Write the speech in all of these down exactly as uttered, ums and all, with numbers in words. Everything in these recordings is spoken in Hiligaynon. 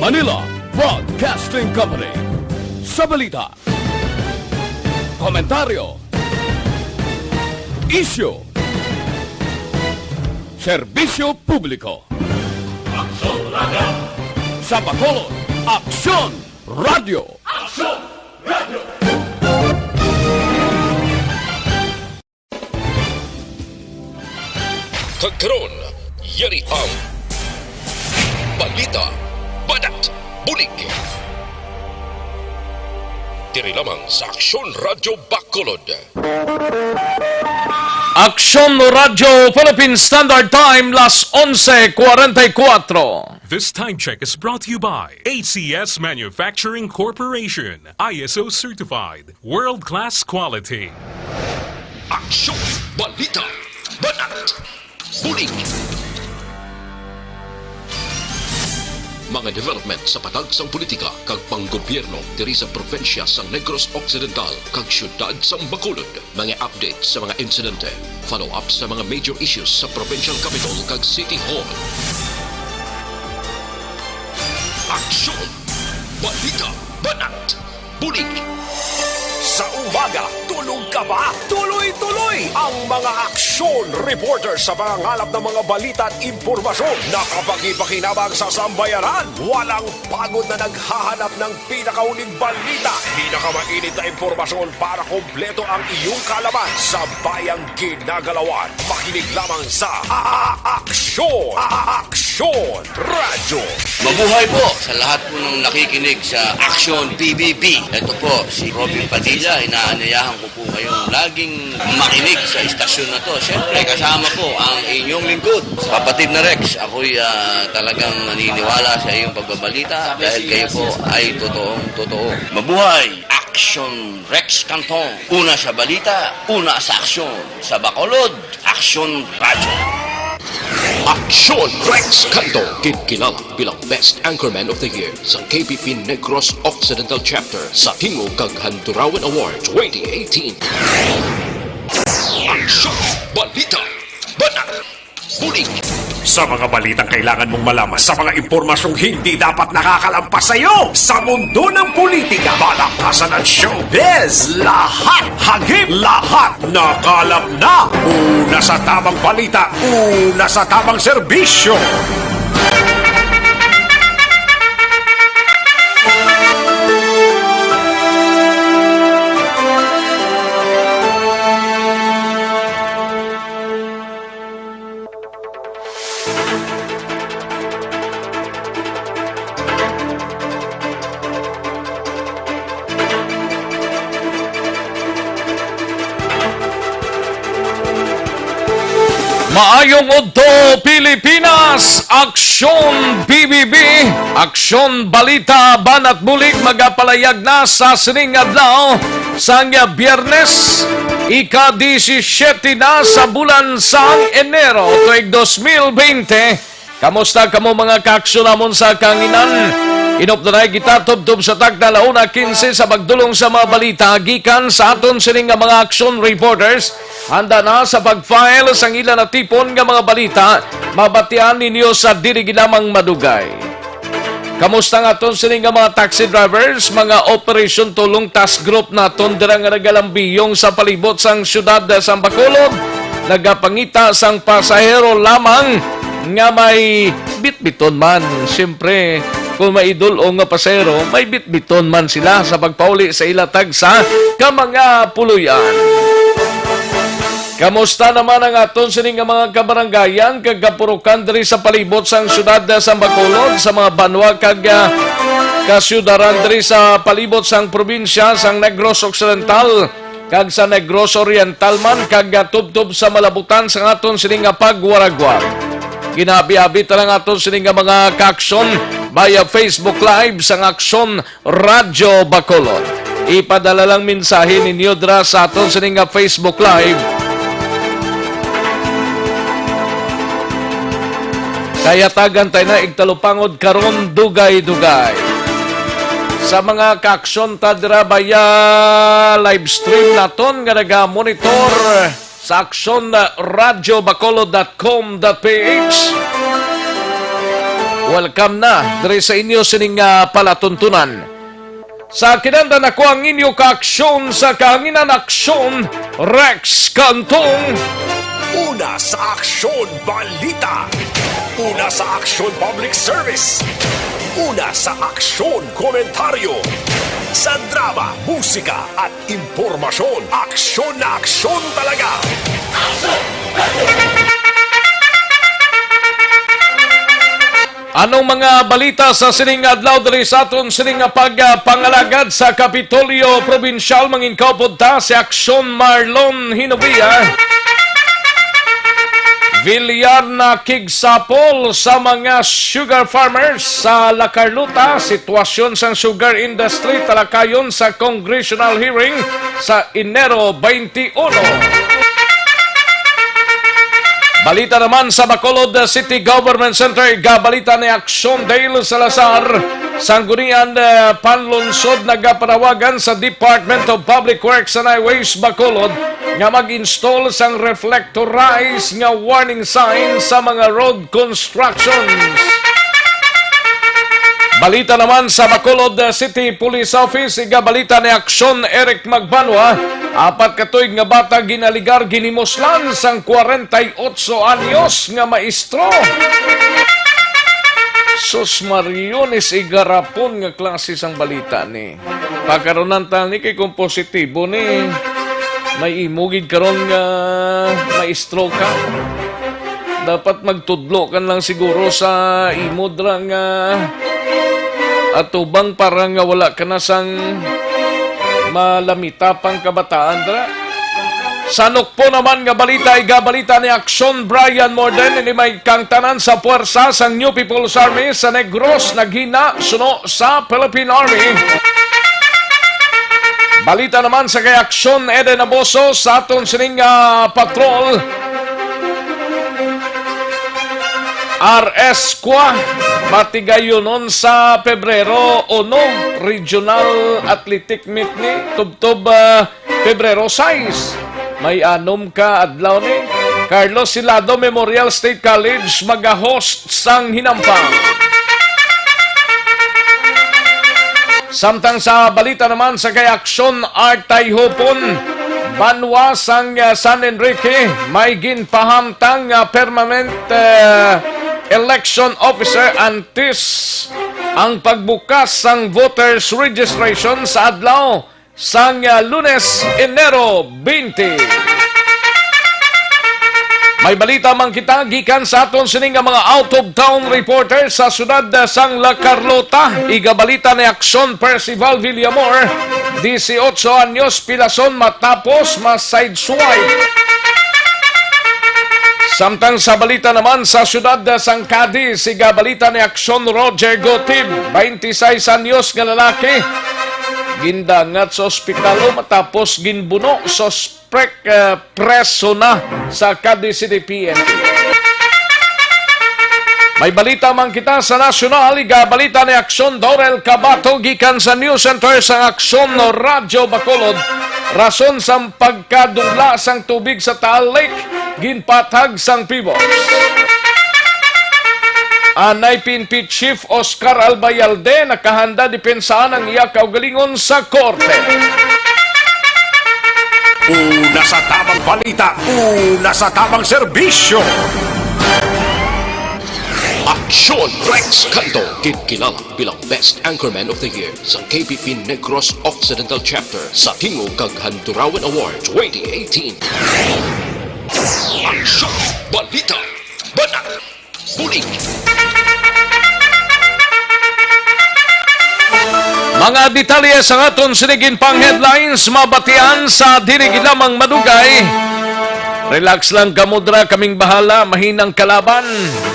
Manila Broadcasting Company. Sa balita, komentaryo, isyu, serbisyo publiko. Aksyon Radyo. Sa Bacolod, Aksyon Radyo. Aksyon Radyo. Kag karon, yari ang balita, banat, bulig. Diri lamang sa Aksyon Radyo Bacolod. Aksyon Radyo Philippine Standard Time, las onse cuarenta y cuatro. This time check is brought to you by A C S Manufacturing Corporation, I S O certified, world-class quality. Aksyon, balita, banat, bulig. Mga development sa patag sang politika kag panggobyerno diri sa probinsya sang Negros Occidental kag siyudad sang Bacolod. Mga update sa mga insidente, follow-up sa mga major issues sa provincial capital kag city hall. Aksyon! Balita! Banat! Bulig! Sa umaga, tulog ka ba? Tuloy-tuloy ang mga aksyon reporter sa pangangalap ng mga balita at impormasyon na kapakipakinabang sa sambayanan. Walang pagod na naghahanap ng pinakauling balita, pinakamainit na impormasyon para kompleto ang iyong kaalaman sa bayang ginagalawan. Makinig lamang sa A-, A-, Aksyon, A-, A-, Aksyon Radyo. Mabuhay po sa lahat po ng nakikinig sa Aksyon P B B. Ito po si Robin Padilla. Inaanyayahan ko po kayong laging makinig sa istasyon na to. Siyempre, kasama po ang inyong lingkod, kapatid na Rex. Ako'y, ah, talagang naniniwala sa iyong pagbabalita dahil kayo po ay totoong totoo. Mabuhay! Aksyon Rex Cantong. Una sa balita, una sa aksyon. Sa Bacolod, Aksyon Radyo. Aksyon Rex Cantong, ginkilala bilang Best Anchorman of the Year sa K P P Negros Occidental Chapter sa Tingog kag Handurawan Award twenty eighteen. Aksyon! Balita! Banat! Bulig! Sa mga balitang kailangan mong malaman, sa mga impormasyong hindi dapat nakakalampas sa iyo, sa mundo ng politika, balakasan at showbiz, lahat, hagip, lahat, nakalap na. Una sa tamang balita, una sa tamang serbisyo. Maayong udto, Pilipinas! Aksyon B B B, Aksyon Balita, Banat Bulig, magapalayag na sa sining adlaw sang Biyernes, ika-disisyete na sa bulan sang Enero, tuig dos mil bente. Kamusta kamo, mga kaaksyon namon sa kahanginan? Inupdanay kita tubtob sa takna, la una quince, sa pagdulong sa mga balita gikan sa aton sini nga mga aksyon reporters. Handa na sa pag-file sang ila natipon nga mga balita, mabatian ninyo sa dili gid lamang madugay. Kamusta nga aton sini nga mga taxi drivers, mga Operation Tulong Task Group naton dira nga nagalambiyong sa palibot sang siyudad sang Bacolod? Nagapangita sang pasahero lamang nga may bitbiton man. Siyempre, kung may idul-ong nga pasahero, may bitbiton man sila sa pagpauli sa ila tagsa ka mga puloy-an. Kamusta naman ang aton sini nga mga kabarangayan kag kapurukan diri sa palibot sang siyudad sang Bacolod, sa mga banwa kag, ah, kasyudaran diri sa palibot sang probinsya sang Negros Occidental kag sa Negros Oriental man, kag, ah, tubtob sa malabutan sang aton sini nga pagwaragwag? Ginabi-abi ta lang aton sini nga mga kaaksyon via Facebook Live sang Aksyon Radyo Bacolod. Ipadala lang mensahe ninyo dira sa aton sini nga Facebook Live. Kay hatagan tayo na igtalupangod karon dugay-dugay. Sa mga kaaksyon ta dira via live stream naton nga naga-monitor sa aksyon radyo bacolod dot com dot P H. Welcome na diri sa inyo sining, ah, palatuntunan. Sa kinahanglan, ako ang inyo kaaksyon sa kahanginan, Aksyon Rex Cantong. Una sa Aksyon Balita. Una sa Aksyon Public Service. Una sa Aksyon Komentaryo. Sa drama, musika, at impormasyon, aksyon na aksyon talaga. Anong mga balita sa sining adlaw diri sa aton sining nga pagpangalagad sa Kapitolyo Probinsyal? Manginkaupod ta si Aksyon Marlon Hinovia. Villar nakigsapol sa mga sugar farmers sa La Carlota. Sitwasyon sang sugar industry talakayon sa congressional hearing sa Enero twenty-one. Balita naman sa Bacolod City Government Center, igabalita ni Aksyon Dale Salazar. Sanggunian, eh, Panlungsod nagapanawagan sa Department of Public Works and Highways Bacolod nga mag-install sang reflectorized nga warning sign sa mga road constructions. Balita naman sa Bacolod City Police Office, igabalita ni Aksyon Eric Magbanwa, apat ka tuig nga bata ginaligar ginhimuslan sang kwarenta y otso anyos nga maestro. Sus, Mariones, igarapon nga klase sang balita ni. Pakarunan ta ni kay kung positibo ni, may imo gid karon nga maestro ka. Dapat magtudlo ka lang siguro sa imo dra nga atubang para nga wala ka na sang malamita pang kabataan dra. Sa nukpo naman nga balita, igabalita ni Aksyon Brian Morden, ini may kangtanan sa puwersa sang New People's Army sa Negros naghina suno sa Philippine Army. Balita naman sa kay Aksyon Eden Aboso sa aton sining, ah, patrol. R S Qua, Batigayonon sa Pebrero uno, Regional Athletic Meet ni, tubtob, ah, Pebrero sais. May anom ka adlaw ni. Carlos Silado Memorial State College magahost sang hinampang. Samtang sa balita naman sa kay Aksyon Art Tayhupon, banwa sang, ah, San Enrique, may ginpahamtang nga permanent, ah, election officer antes ang pagbukas sang voters registration sa adlaw sang, ah, Lunes, Enero twenty. May balita man kita gikan sa aton sini nga mga out-of-town reporter sa siyudad, ah, sang La Carlota. Igabalita ni Aksyon Percival Villamor, dieciocho anyos, pilason matapos ma-sideswipe. Samtang sa balita naman sa siyudad, ah, sang Cadiz, igabalita ni Aksyon Roger Gotib, twenty-six anyos nga lalaki, gindangat sa ospital matapos ginbuno. Suspek, eh, preso na sa Cadiz City P N P. May balita man kita sa nasyonal, igabalita ni Aksyon Dorel Cabato gikan sa News Center sang Aksyon Radyo Bacolod. Rason sang pagkadula sang tubig sa Taal Lake, ginpatag sang PHIVOLCS. Anay P N P Chief Oscar Albayalde nakahanda dipensaan ang iya kaugalingon sa korte. Una sa tamang balita, una sa tamang serbisyo. Aksyon Rex Canto, ginkilala bilang Best Anchorman of the Year sa K P P Negros Occidental Chapter sa Tingog kag Handurawan Award twenty eighteen. Aksyon, balita, banat, bulig. Mga detalye sa aton sinigin pang headlines mabatian sa dili gid lamang madugay. Relax lang kamo dra, kaming bahala, mahinang kalaban.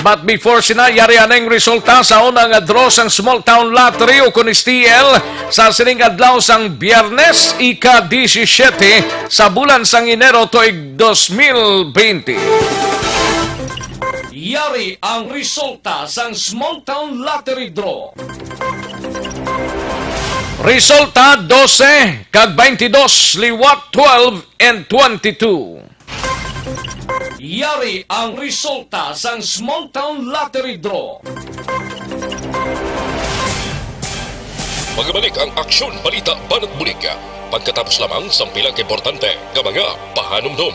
But before sina, yari anay ang resulta sa una nga draw sang Small Town Lottery o kun S T L sa sining adlaw sang Biyernes, ika-disisyete sa bulan sang Enero tuig dos mil bente. Yari ang resulta sang Small Town Lottery Draw. Resulta, dose kag twenty-dos, liwat twelve and twenty-two. Yari ang resulta sang Small Town Lottery Draw. Magabalik ang Aksyon Balita Banat Bulig pagkatapos lamang sang pila ka importante nga mga pahanumdom.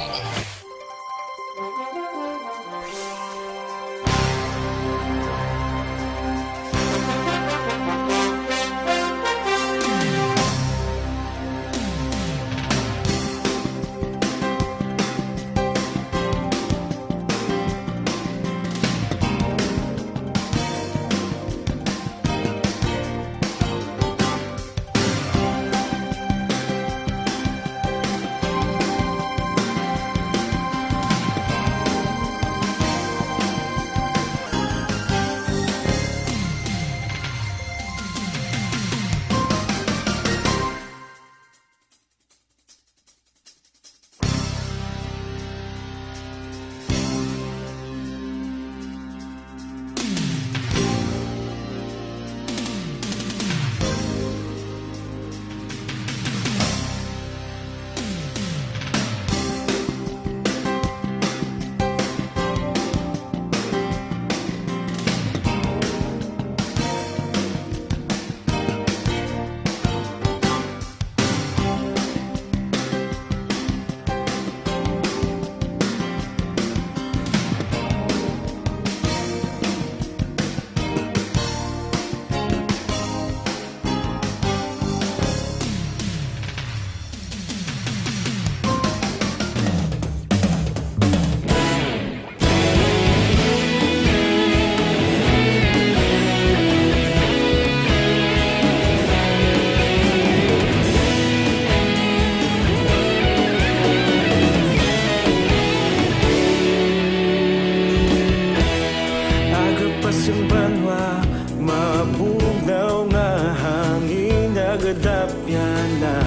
Aga pa sang banwa, mabugnaw nga hangin nagadapyan na.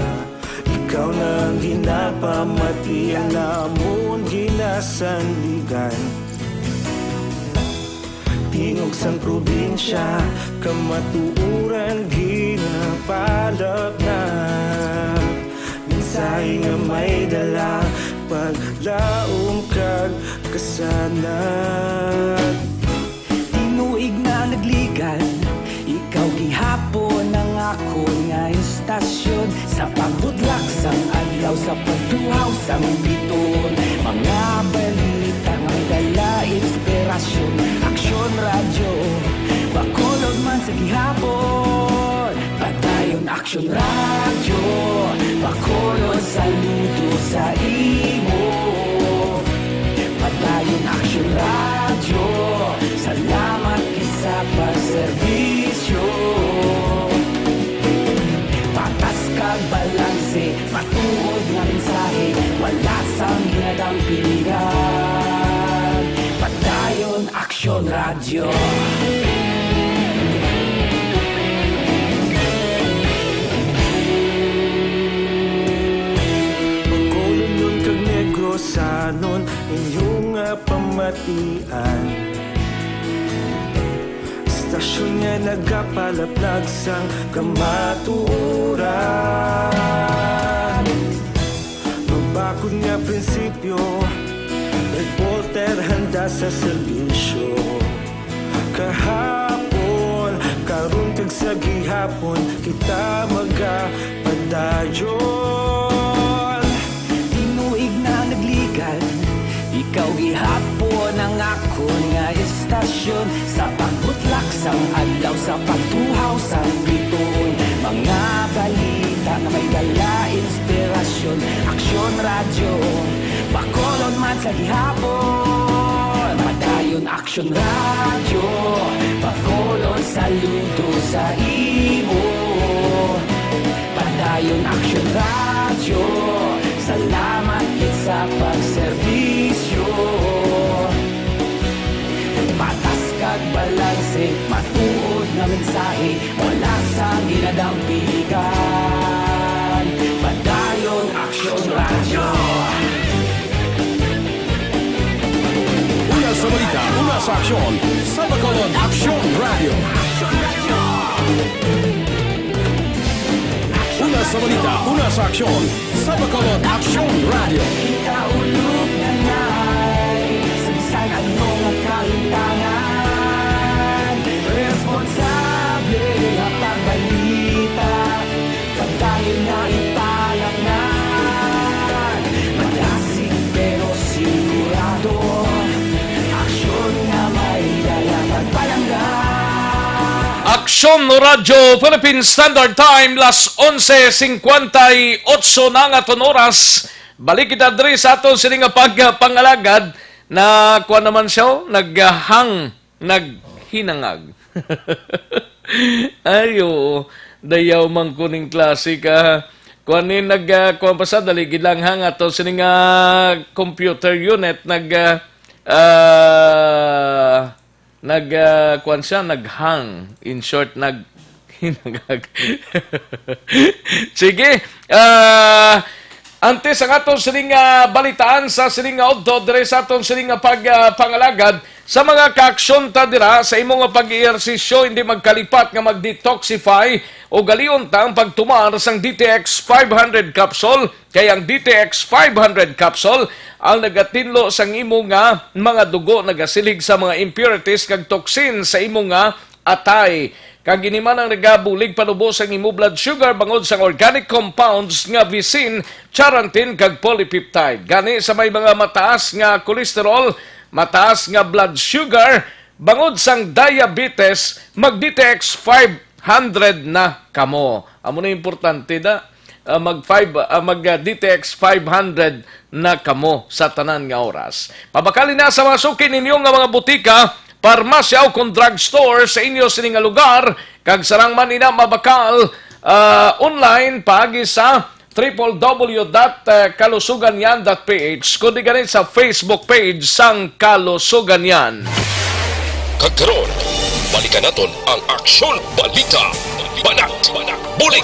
Ikaw na ang ginapamati, ang amon ginasandigan. Tingog sang probinsya, kamatuoran ginapalapnap. Mensahe nga may dala, paglaom kag kasanag. Tinuig na nagligan, ikaw gihapon ang akon nga istasyon. Sa pagbutlak sang adlaw, sa pagtuhaw sang biton, mga balita nga may dala inspirasyon. Aksyon Radyo, Bacolod man sa gihapon. Padayon Aksyon Radyo, Bacolod, saludo sa imo. Padayon Aksyon Radyo, salamat gid sa pagserbisyo. Patas kag balanse, matuod nga mensahe, wala sang ginadampingan. Padayon Aksyon Radyo. Bacolodnon kag Negrosanon, inyo nga pamatian. Istasyon nga nagapalaplag sang kamatuoran. Mabakod nga prinsipyo, reporter handa sa serbisyo. Kahapon, karon kag sa gihapon, kita magapadayon. Tinuig na nagligan, ikaw gihapon ang akon nga istasyon. Sa pagbutlak sang adlaw, sa pagtuhaw sang biton, mga balita nga may dala inspirasyon. Aksyon Radyo, Bacolod man sa gihapon. Padayon Aksyon Radyo, Bacolod, saludo sa imo. Padayon Aksyon Radyo, salamat gid sa pagserbisyo. Patas kag balanse, matuod nga mensahe, wala sang ginadampingan. Padayon Aksyon Radyo. Una sa balita, una sa aksyon, sa Bacolod Aksyon Radyo. Una sa balita, una sa aksyon, sa Bacolod Aksyon Radyo. Kita ulog na nay, sa bisan ano nga kalimtangan, responsable nga pagbalita. Son Radyo Philippine Standard Time, las onse cincuenta y ocho na nga aton oras. Balik kita diri sa aton sini nga pagpangalagad na kuan naman siya, oh, naghang, naghinangag. Ay, oo. Dayaw man kuning klase ka. Kuan ni nag, ah, kuan pa sa, dali gid lang hang ato sini nga computer unit nag, ah, ah, nag, ah, kuan siya, nag-hang. In short, nag-, hinangag. Sige, ah, antes ang aton sining, ah, balitaan sa sining nga udto, dire sa aton sining nga pag, ah, pangalagad, sa mga kaaksyon ta dira, sa imo nga pag-ehersisyo, hindi magkalipat nga mag-detoxify o galion ta ang pagtumar sang D T X five hundred capsule. Kay ang D T X five hundred capsule ang nagatinlo sang imo nga mga dugo, nagasilig sa mga impurities kag toxin sa imo nga atay. Kag ini man ang nagabulig panubo sang imo blood sugar bangod sang organic compounds nga visin, charantin, kag polypeptide. Gani, sa may mga mataas nga cholesterol, mataas nga blood sugar, bangod sang diabetes, mag D T X five hundred na kamo. Amo na importante da. Ah, mag five, ah, mag, ah, D T X five hundred na kamo sa tanan nga oras. Pabakali na sa mga suki ninyo nga mga butika, parmasya o kon drugstore sa inyo sini nga lugar, kag sarang man ina mabakal, ah, online paagi sa triple W dot kalusuganyan dot P H, kundi gani sa Facebook page sang Kalusuganyan. Kag karon, balikan naton ang Aksyon Balita, Banat, Bulig.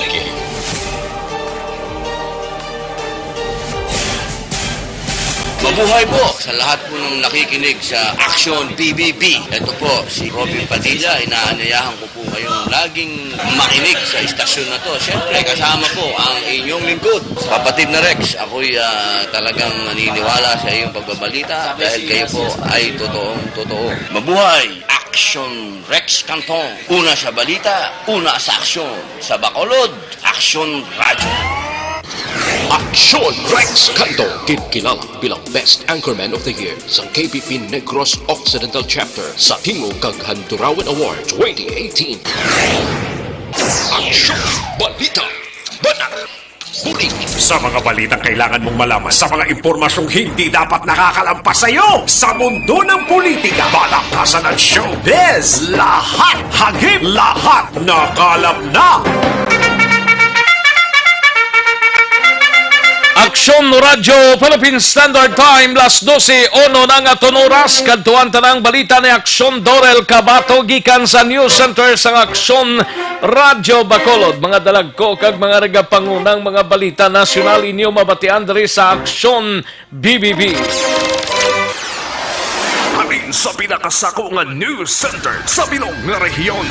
Mabuhay po sa lahat po ng nakikinig sa Aksyon P B B. Ito po si Robin Padilla, inaanyayahan ko po kayong laging makinig sa istasyon na to. Siyempre, kasama po ang inyong lingkod, kapatid na Rex. Ako'y, ah, talagang naniniwala sa iyong pagbabalita dahil kayo po ay totoong totoo. Mabuhay! Aksyon Rex Cantong. Una sa balita, una sa aksyon. Sa Bacolod, Aksyon Radyo. Aksyon Rex Cantong, ginkilala bilang Best Anchorman of the Year sa K P P Negros Occidental Chapter sa Tingog kag Handurawan Award twenty eighteen. Aksyon, balita, banat, bulig. Sa mga balitang kailangan mong malaman, sa mga impormasyong hindi dapat nakakalampas sa iyo, sa mundo ng politika, palakasan at showbiz, lahat hagip, lahat nakalap na. Aksyon Radyo Philippine Standard Time, las dose uno na nga aton oras. Kadtuan ta na ang balita ni Aksyon Dorel Cabato gikan sa News Center sang Aksyon Radyo Bacolod. Mga dalagko kag mga nagapangunang mga balita nasyonal inyo mabatian diri sa Aksyon B B B. Halin sa pinakasako nga news center sa bilog nga rehiyon.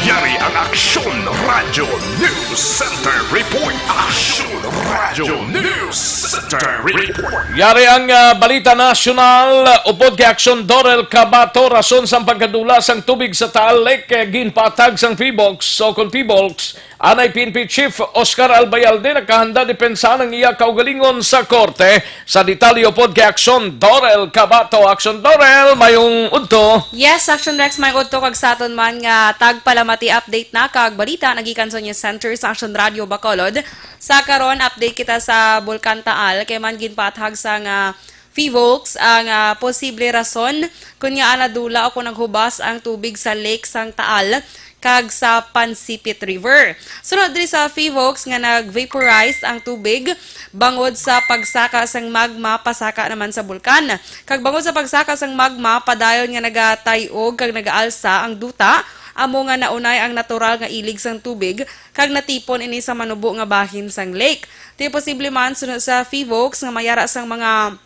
Yari ang Aksyon Radyo News Center Report. Aksyon Radyo News Center Report. Yari ang, ah, balita nasyonal, upod kay Aksyon Dorel Cabato, rason sang pagkadula sang tubig sa Taal Lake, eh, ginpatag sang PHIVOLCS o kon PHIVOLCS. Anay P N P Chief Oscar Albayalde nakahanda depensahan ang iya kaugalingon sa korte. Sa detalye pod kay Aksyon Dorel Cabato. Aksyon Dorel, mayong udto. Yes, Aksyon Rex, mayong udto kag sa aton man nga tagpalamati update na kag balita nagikan sa News Center sa Aksyon Radio Bacolod. Sa karon, update kita sa Bulkan Taal kay man ginpaathag sa nga PHIVOLCS ang, ah, posible rason kon ngaa nadula o kon naghubas ang tubig sa lake sang Taal kag sa Pansipit River. Sunod diri sa PHIVOLCS nga nag-vaporize ang tubig bangod sa pagsaka sang magma pasaka naman sa bulkan. Kag bangod sa pagsaka sang magma, padayon nga nagatay-og kag nagaalsa ang duta, amo nga naunay ang natural nga ilig sang tubig kag natipon ini sa manubo nga bahin sang lake. Ti posible man, sunod sa PHIVOLCS, nga mayara sang mga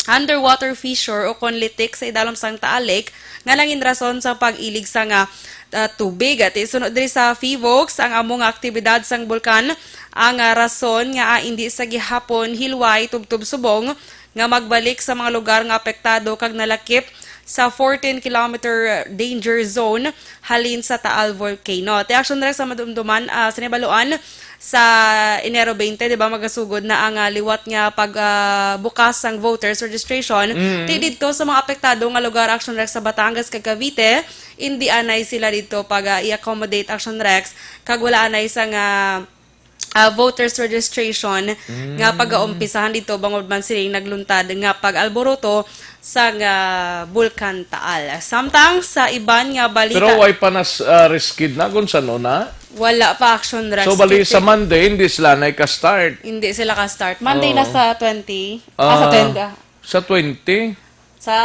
underwater fissure o kon litik sa idalom sang Taal Lake nga nangin rason sa pag-ilig sa nga, ah, tubig. Ti sunod diri sa PHIVOLCS, ang amo nga aktibidad sang bulkan ang, ah, rason nga, ah, indi sa gihapon hilway tubtob subong nga magbalik sa mga lugar nga apektado kag nalakip sa fourteen kilometer danger zone halin sa Taal Volcano. Ti Action Rex, sa madumduman, ah, sa Nibaluan, sa Enero twenty, di ba, magasugod na ang, ah, liwat nga pag, ah, bukas sang voters registration. Mm. Ti didto sa mga apektado nga lugar, Action Rex, sa Batangas kag Cavite, indi anay sila didto pag, ah, i-accommodate, Action Rex, kag wala anay sang, ah, ah, voters registration nga Mm. pagaumpisahan didto bangod man sining nagluntad nga pag-alboroto sang, ah, Bulkan Taal. Samtang sa iban nga balita, Pero way pa nas, ah, riskid na kung saan na? Wala pa, Action Rex. So, bali sa Monday, hindi sila na ka-start? Hindi sila ka-start. Monday na Oo. sa twenty. Ah, sa Ah, twenty, ah. sa twenty? Sa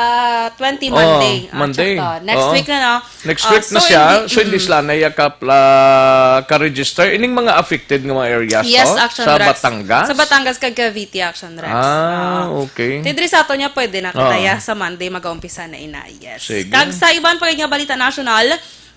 twenty, Oo, Monday. Ah, Monday. Check to. Next Oo. week na, no? Next Ah, week na so, siya. hindi, So, hindi mm. sila na yakap, ah, ka-register. Ining mga affected nga mga areas Yes, to? Action Sa Rex. Batangas? Sa Batangas kag Cavite, Action Rex. Ah, Oo. okay. Ti diri sa ato niya, pwede na kita, Oo. ya, sa Monday, mag-aumpisa na ina. Yes. Sige. Kag sa iban pa nga balita nasyonal,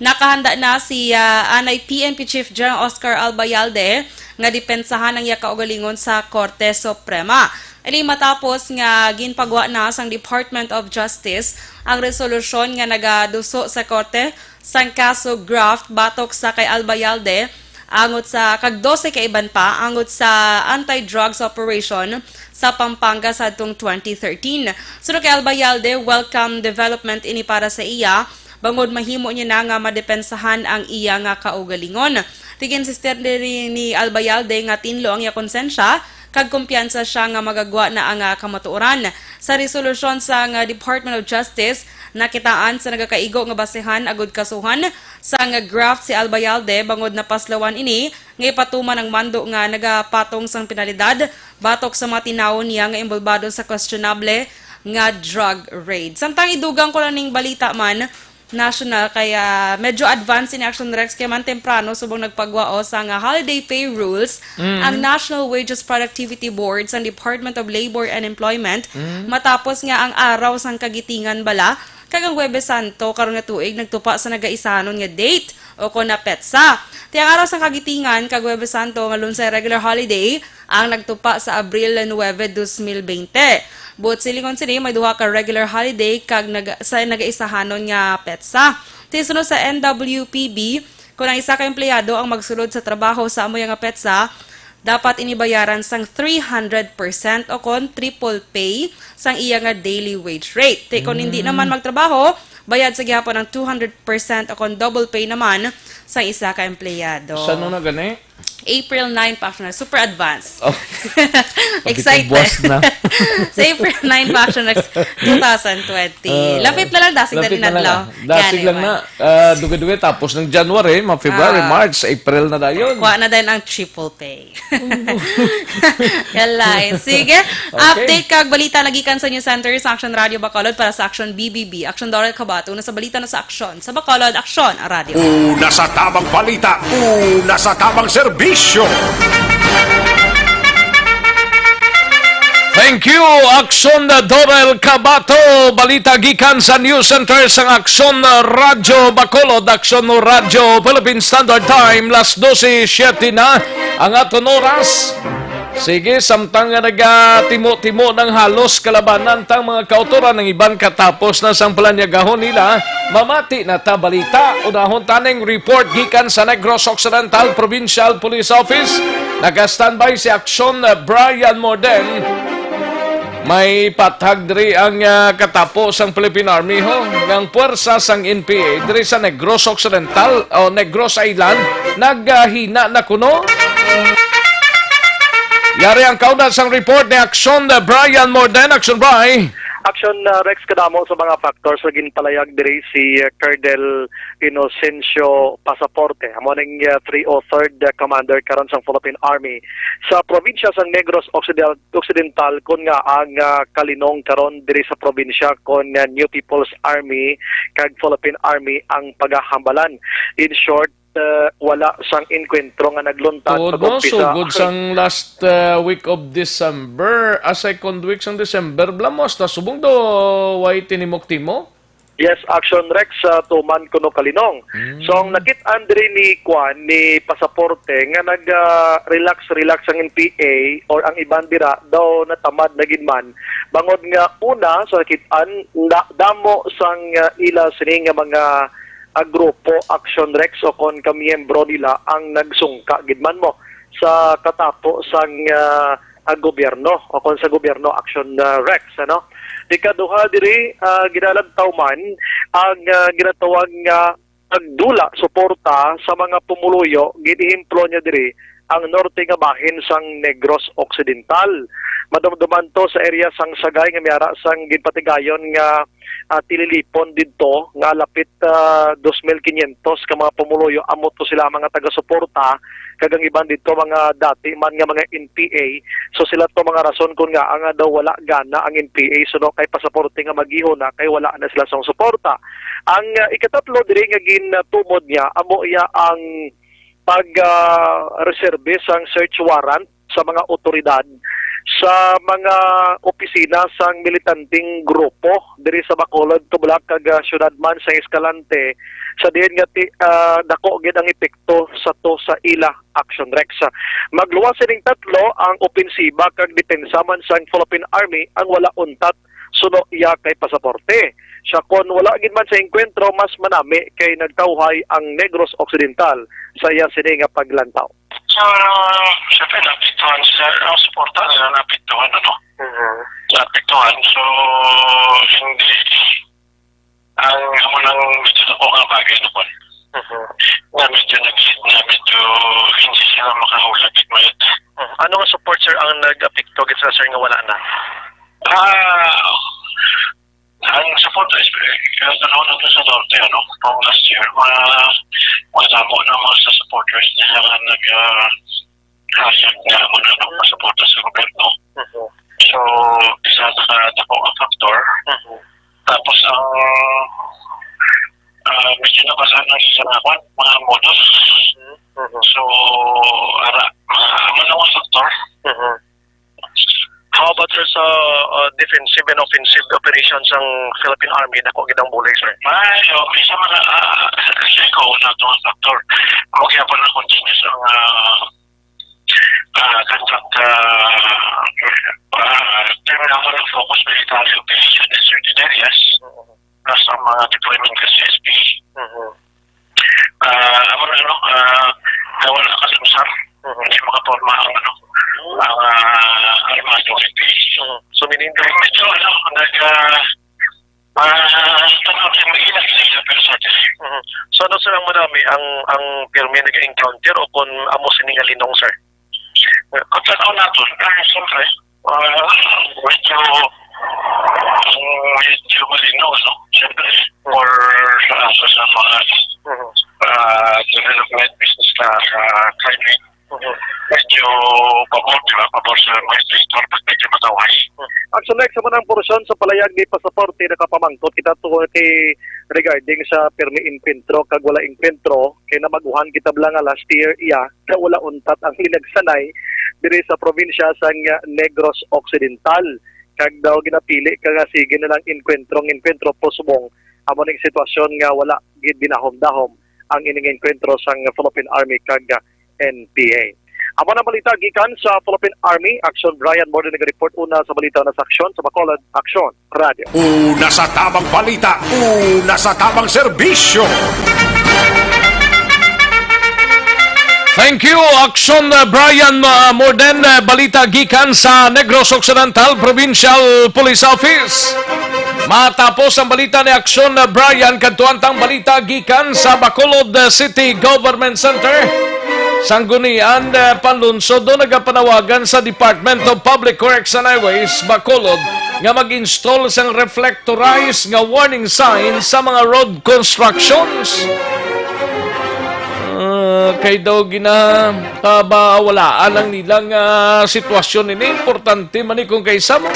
nakahanda na si, ah, anay P N P Chief General Oscar Albayalde nga depensahan ang iya kaugalingon sa Korte Suprema. Ini matapos nga ginpagwa na sang Department of Justice ang resolusyon nga nagaduso sa korte sang kaso graft batok sa kay Albayalde angot sa kag dose ka iban pa angot sa anti-drugs operation sa Pampanga sa atong twenty thirteen. Suno kay Albayalde, welcome development ini para sa iya, bangod mahimo niya na nga madepensahan ang iya nga kaugalingon. Ti ginsister diri ni Albayalde nga tinlo ang iya konsensya kag kumpiyansa siya nga magagwa na ang, ah, kamatuoran. Sa resolusyon sang, ah, Department of Justice, nakitaan sa nagakaigo nga basehan agud kasuhan sang graft si Albayalde bangod napaslawan ini nga ipatuman ang mando nga nagapatong sang penalidad batok sa mga tinawon niya nga inbolbado sa questionable nga drug raid. Samtang idugang ko lang ning balita man, national, kaya medyo advance ini, Action Rex, kay man temprano subong nagpagwa sang holiday pay rules Mm. ang National Wages Productivity Board sang Department of Labor and Employment Mm. matapos nga ang araw sang Kagitingan bala kag ang Huwebes Santo karon nga tuig nagtupa sa nagaisanon nga date o kon na petsa. Ti ang araw sang Kagitingan kag Huwebes Santo nga lunsay regular holiday ang nagtupa sa Abril nuebe, dos mil bente. Buot silingon sini, may duha ka regular holiday kag nag-, sa nagaisahanon nga petsa. Ti suno sa N W P B, kung ang isa ka empleyado ang magsulod sa trabaho sa amo nga petsa, dapat ini bayaran sang three hundred percent o kon triple pay sang iya nga daily wage rate. Ti kon hindi Mm. naman magtrabaho, bayad sa gihapon ang two hundred percent o kon double pay naman sang isa ka empleyado. Sa ano na gani? April nine pa, Action Rex. Super advance. Oh. Sabi ko, Excited. buwas na. Sa April nine pa, Action Rex, two thousand twenty. Ah, Lapit na lang, dasig na lapit rin na lang, adlaw. ah. Dasig Gani lang man. na. Ah, dugi-dugi, tapos ng January, mga February, Ah. March, April na dayon. Kuha na din ang triple pay. Yalay. Sige. Okay. Update kag balita nagikan sa News Center sa Action Radio Bacolod para sa Action B B B. Action Doral Kabato na sa balita na sa Action. Sa Bacolod, Action Radio. Una sa tamang balita, una sa tamang serbisyo. Thank you, Action Doral Kabato. Balita gikan sa News Center sang Action Radio Bacolod, Action Radio Philippine Standard Time, las dose siete na ang aton oras. Sige, samtang nga nagatimo-timo ng halos kalabanan tang mga kautoran, ng iban katapos na sang palanyagahon nila, mamati na ta balita. Unahon taning report gikan sa Negros Occidental Provincial Police Office. Naka-standby si Action, uh, Brian Morden. May patag diri ang, ah, katapo sang Philippine Army, ho, nga ang puwersa sang N P A diri sa Negros Occidental o Negros Island naghina na kuno. Yari ang kaunat sang report ni Action, uh, Brian Morden. Action, Bri. Action, uh, Rex, kadamo sa mga factors nga ginpalayag diri si, uh, Colonel Inocencio Pasaporte. Amo ning, uh, three oh third, uh, Commander karon sang Philippine Army sa probinsya sang Negros Occidental, Occidental, kon nga ang, ah, kalinong karon diri sa probinsya kon nga New People's Army kag Philippine Army ang pagahambalan. In short, ah, wala sang engkwentro nga nagluntad Tuod, no? pag-umpisa. Sugod sang last, ah, week of December, ah, second week sang December, bala mo, hasta subong do, way tinimok-timok? Yes, Action Rex, sa Tuman kuno Kalinong. Mm. So, ang nakit-an diri ni Kwan, ni Pasaporte, nga nag, ah, relax-relax ang N P A or ang iban dira daw natamad na gid man. Bangod nga una, sa nakit-an, na, damo sang, ah, ila sini nga mga, ah, grupo, Action Rex, o kon kamiyembro nila ang nagsungka gid man mo sa katapo sang, ah, ah, gobyerno, o kon sa gobyerno, Action, ah, Rex, ano? Ikaduha diri, ah, ginalantaw man ang, ah, ginatawag nga pagdula suporta sa mga pumuluyo, gin-ehemplo niya diri ang norte nga bahin sang Negros Occidental. Madumduman to sa area sang Sagay nga may ara sang ginpatigayon nga, ah, tililipon didto nga lapit, ah, dos mil kinyentos ka mga pumuluyo, amo to sila ang mga taga-suporta, kag ang iban didto mga dati man nga mga N P A. So sila to mga rason kun ngaa nga daw wala gana ang N P A suno kay Pasaporte nga magihon na kay wala na sila sang suporta. Ang, ah, ikatatlo diri nga gintumod niya amo iya ang pag, ah, reserve sang search warrant sa mga otoridad sa mga opisina sang militanteng grupo diri sa Bacolod, Tublag, kag, ah, siyudad man sa Escalante, sa diin nga ti-, ah, dako gid ang epekto sa to sa ila, Action Rex. Magluwas sining tatlo, ang opensiba kag depensa man sang Philippine Army ang wala untat suno iya kay Pasaporte. Siya, kon wala gid man sa engkwentro, mas manami kay nagtawhay ang Negros Occidental sa iya sini nga paglantaw. So, siyempre, naapektuhan sila. Ang suporta nila naapektuhan, ano? Mhm. Naapektuhan. So, hindi, ang amo nang medyo dako nga bagay na kwan. Mhm. Na medyo nag-, na medyo hindi sila makahulat, mayat. Mhm. Ano nga support, sir, ang nag-apekto gid sa, sir, nga wala na? Ah, ang support is, eh, kaya tanong nato sa norte, ano, from last year, ma-, madamo na mga sa supporters nila nga nag, ah, hayag na mo na nagpasuporta sa gobyerno. Mhm. So, isa sa kadako nga factor. Mhm. Tapos ang, ah, medyo nabasa na sa mga kwan, mga modus. Mhm. So, ara, mga, mga factor. Mhm. How about, sir, sa, ah, defensive and offensive operations sang Philippine Army? Dako gid ang bulig, sir. Ay, oh, may isa mga, ah, kasi ko, una to ang factor. Amo kaya pa na continuous ang, ah, ah, contract, ah, ah, term naman ng focus military operation in certain areas. Plus ang mga deployment ka C S P. Mhm. Ah, amo na, ano, ah, nawala ka sa usar. Mhm. Hindi makaporma ang, ano, ang, ah, armado N P A. Mhm. So, meaning, medyo, ano, nag, ah, ah, tanaw sa mga ilang ilang pero sa atin. Mhm. So, ano, sir, ang madami, ang, ang pirmi nag-encounter o kung amo sini nga linong, sir? Kung tanaw nato, ah, siyempre, ah, medyo, medyo malinaw, no? Siyempre, for sa, sa, sa mga, Mhm. ah, development business na sa climate, Mhm. medyo pabor, di ba? Pabor sa mga investor pag medyo matawhay. Actually, sa manang porsyon sa palayag ni Pasaporte, nakapamangkot kita to kay regarding sa pirmi enkwentro kag wala enkwentro, kay namaguhan kita bala nga last year iya na wala untat ang linagsanay diri sa probinsya sang Negros Occidental. Kag daw ginapili ka nga sige na lang enkwentro-enkwentro, pusbong amo ning sitwasyon nga wala gid dinahom-dahom ang ining enkwentro sang Philippine Army kag N P A. Amo na balita gikan sa Philippine Army. Action Brian Morden nagareport. Una sa balita na sa aksyon sa Bacolod, Aksyon Radio. Una sa tabang balita, una sa tabang serbisyo. Thank you, Action, uh, Brian, uh, Morden. Uh, balita gikan sa Negros Occidental Provincial Police Office. Matapos ang balita ni Action, uh, Brian, kadtuan tang balita gikan sa Bacolod, uh, City Government Center. Sanggunian, uh, Panlunsod do nagapanawagan sa Department of Public Works and Highways, Bacolod, nga mag-install sang reflectorized nga warning sign sa mga road constructions. Ah, kay daw gina, ah, ba, walaan ang nilang, ah, sitwasyon ini. Importante man ni kung kay sa mo.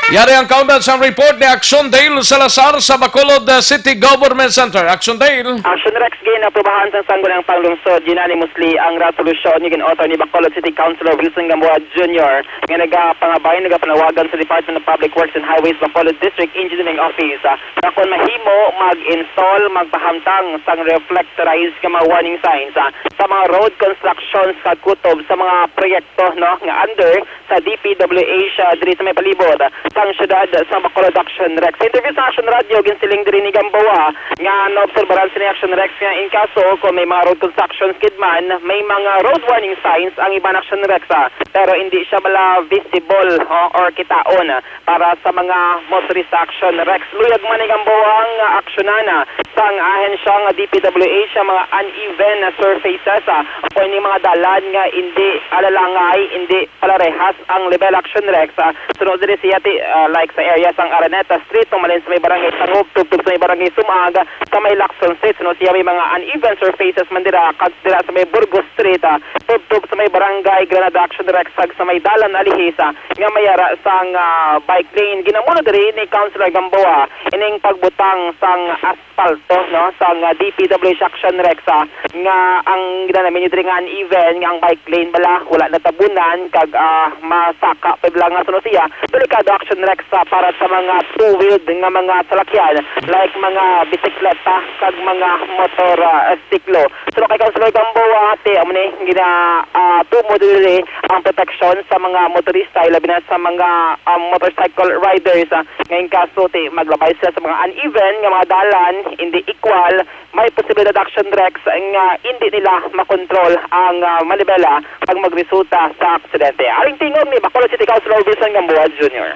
Yari ang kaundan sang report ni Action Dale Salazar sa Bacolod, uh, City Government Center. Action Dale. Action Rex, ginaprubahan sang Sangguniang Panglungsod unanimously ang resolusyon nga gin-author ni Bacolod City Councilor Wilson Gamboa Junior nga nagapangabay, nagapanawagan sa Department of Public Works and Highways Bacolod District Engineering Office, ah, nga kon mahimo, mag-install, magpahamtang sang reflectorized nga mga warning signs, ah, sa mga road constructions kag kutob sa mga proyekto, no, nga under sa D P W H diri sa may palibot sang siyudad sa Bacolod. Action Rex. Sa interview sa Action Radio, ginsiling diri ni Gamboa nga naobserbaran sini, Action Rex, nga in kaso kung may mga road constructions gid man, may mga road warning signs ang iban, Action Rex, ah, pero hindi siya bala visible, oh, or kitaon para sa mga motorista, Action Rex. Luyag man ni Gamboa nga aksyonan, ah, sang ahensya nga D P W H ang mga uneven na surfaces, ah, o ini mga dalan nga hindi alalangay, hindi palarehas ang level, Action Rex, ah. Suno diri siya ti, ah, like sa area sang Araneta Street, tumalin sa may barangay Tangub, tubtob sa may barangay Sumag, sa may Lacson Street. Suno siya may mga uneven surfaces man dira, kag dira sa may Burgos Street, ah, tubtob sa may barangay Granada, Action Rex, kag sa may dalan alihis, ah, nga may ara sang, ah, bike lane. Ginamuno diri ni Councilor Gamboa ining pagbutang sang palto, no, sang, ah, D P W H, Action Rex, ah, nga ang ginanamin nyo diri nga uneven, nga ang bike lane bala wala natabunan kag, ah, masaka pa bala nga suno siya. Delikado, Action Rex, ah, para sa mga two-wheeled nga mga salakyan, like mga bisikleta kag mga motor, ah, siklo. So kay Councilor Gamboa, ate, amo ni gina, ah, tumo diri ang proteksyon sa mga motorista, ilabi na sa mga, ah, motorcycle riders, ah, nga in kaso ti maglabay sila sa mga uneven nga mga dalan, hindi equal, may posibilidad, Action Rex, nga hindi nila makontrol ang, ah, manibela kag magresulta sa aksidente. Aring tingog ni Bacolod City Councilor Wilson Gamboa Junior.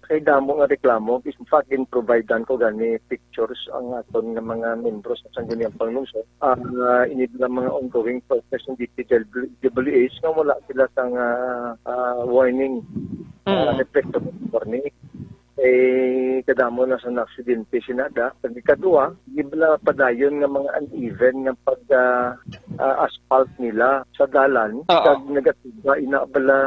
Kay damo nga reklamo, in fact, gin-providean ko gani pictures ang aton nga mga membro sa Sangguniang Panglungsod. Ah, ini lang mga ongoing process ng D P W H nga wala sila sang, ah, ah, warning, ah, Mm. reflector warning. Eh, kadamo na sa aksidente sinada. Sa ikadua, di bala padayon nga mga uneven nga pag, ah, ah, asphalt nila sa dalan, Oo. Kag nagatuga ina bala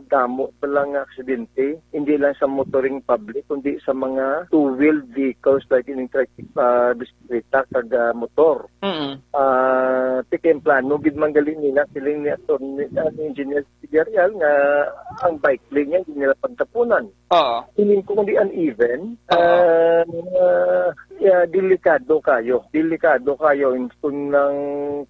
damo bala nga aksidente, hindi lang sa motoring public, kundi sa mga two-wheeled vehicles like ining trike, ah, bisikleta kag, ah, motor. Mm. Ah, ti kay ang plano gid man gali nila, siling ni Attorney, ah, ni Engineer Villarreal nga ang bike lane niya hindi nila pagtapunan. Oo. Siling ko kundi uneven, Oo. ah, ah, yeah, delikado kayo. Delikado kayo in, kung ang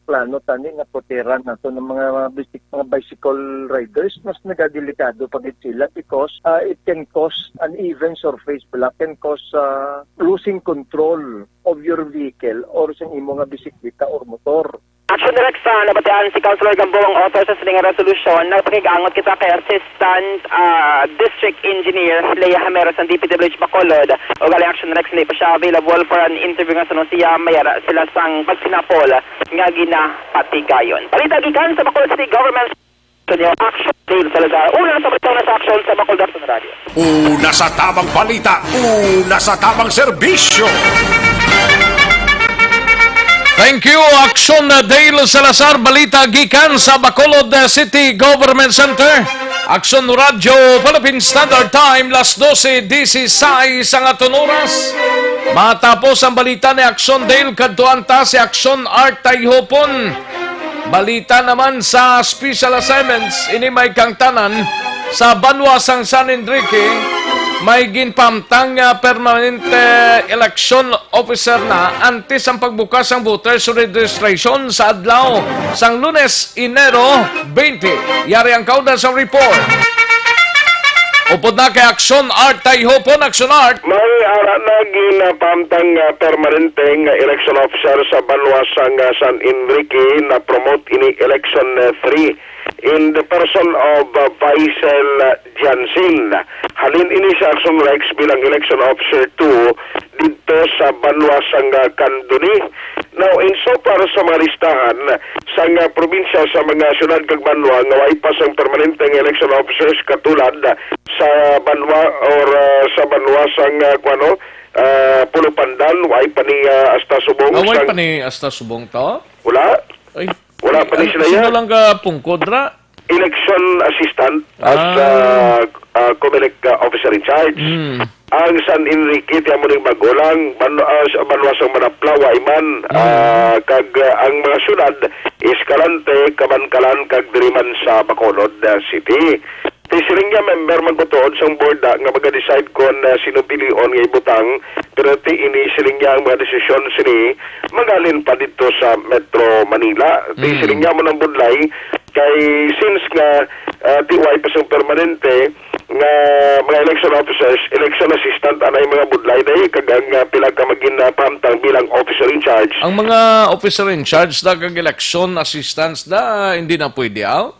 plano tani nga puteran nato ng mga bisik-, mga bicycle riders, mas nagadelikado pa gid sila because, ah, it can cause uneven surface, bala, can cause, ah, losing control of your vehicle or sa imo nga bisikleta or motor. Action Direct, sa nabatian si Councilor Gamboa ang author sa sining nga resolusyon, nagpakig-angot kita kay Assistant, ah, District Engineer Lea Hamero sa D P W H Bacolod. O gali, Action Direct, hindi pa siya available for an interview nga suno siya, may ara sila sang pagsinapol nga ginapatigayon. Balita gikan sa Bacolod City Government Studio, Action Dale Salazar. Una sa balita, una sa aksyon sa Bacolod Action Radio. Una sa tamang balita, una sa tamang serbisyo. Thank you, Action Dale Salazar. Balita gikan sa Bacolod City Government Center. Action Radio Philippine Standard Time, las dose disisais ang aton oras. Matapos ang balita ni Action Dale, kadtuan ta si Action Art Tayhopon. Balita naman sa special assignments, ini may kangtanan sa banwa sang San Enrique, may ginpamtang nga permanente election officer na antes ang pagbukas sang voters registration sa adlaw sang Lunes, Enero twenty. Yari ang kaundan sang report. Upod na kay Action Art Tayhopon, Action Art. May ara na ginapamtang nga permanente nga election officer sa banwa sang, ah, San Enrique, na promote ini election, ah, three in the person of, ah, Faisal Jansin. Halin ini sa Action Rex bilang election officer two didto sa banwa sang, ah, Candoni. Now, insofar sa mga listahan sang, ah, probinsya, sa mga syudad kag banwa nga way pa sang permanente nga election officers, katulad sa banwa or, ah, sa banwa sang, ah, kuwano, ah, Pulo Pandan, way pa ni, ah, Asta Subong. Ah, way sang pa ni Asta Subong to? Wala. Ay, wala pa ni, ah, sila sino yan? Lang ka pungkod ra? Election assistant as, ah, ah, ah, Comelec, ah, officer in charge. Mm. Ang San Enrique, ti amo ning bag-o lang, ban-, ah, sa banwa sang Manapla, wa man, Mm. ah, kag, ah, ang mga syudad, Escalante, Kabankalan, kag diri man sa Bacolod, ah, City. Ti siling niya, member man ko tuod sang board, ah, nga maga-decide kon, ah, sino pilion nga ibutang, pero ti ini siling niya ang mga desisyon sini magalin pa didto sa Metro Manila. Ti Mm. siling niya mo nang budlay, kay since nga, ah, ti way pa sang permanente, nga mga election officers, election assistant, anay mga budlay day, kag ang, ah, pila ka magin, ah, pahamtang bilang officer in charge. Ang mga officer in charge na kag election assistants na hindi na pwede, aw?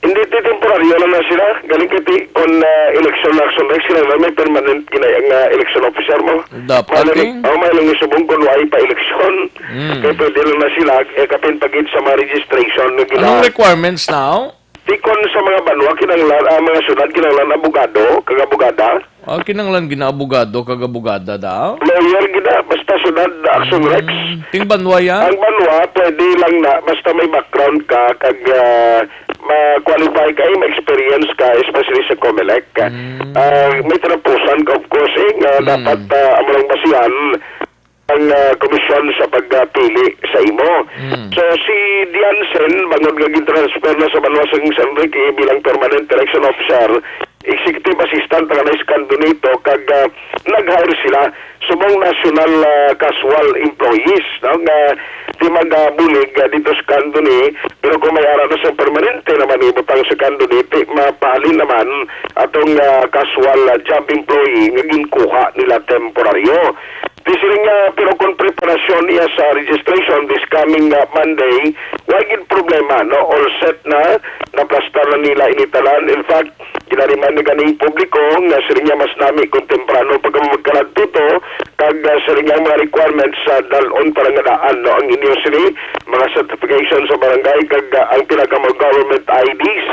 Hindi, ti temporaryo lang na sila. Galing kay ti, kung, ah, election na action, like, sila na may permanent gina-, nga election officer mo. Dapat, May lang, eh. Oh, may lang isubong kung wala pa election. Mm. Kaya pwede lang na sila, eh, kapin pagid sa mga registration na gina- Anong requirements now? Ti kon sa mga banwa, kinahanglan, ah, mga syudad, kinahanglan abogado, kag abogada. Ah, kinahanglan ginaabogado kag abogada daw? Lawyer gina, basta syudad, action Mm, Rex. Ting banwa yan? Ang banwa, pwede lang na, basta may background ka, kag, ah, ma-qualify ka, eh, ma-experience ka, especially sa Comelec. Mm. Ah, may tinapusan ka, of course, eh, nga Mm. dapat, ah, amo lang basihan ang, ah, komisyon sa pagpili sa imo. Mm. So, si Diansen, bangod nga gin-transfer na sa banwa sang San Enrique bilang permanent election officer, executive assistant nga na-second nito, kag, ah, nag-hire sila subong national, ah, casual employees, no, nga di magabulig, ah, dito sa kanunay, pero kung may ara na sa permanente naman ibutang sa kanunay, ti-, mapalin naman atong, ah, casual, ah, job employee nga ginkuha nila temporaryo. Ti siling niya, pero kung preparasyon niya sa registration this coming, ah, Monday, wa gid problema, no? All set na, naplastar na nila ini tanan. In fact, ginariman ni ganing publiko nga siling niya mas nami kung temprano pa kamo magkaladto to, kag, ah, siling niya ang mga requirements sa dalon para nga daan, no? Ang inyo sini, mga certification sa barangay, kag, ah, ang pinaka mga government I Ds,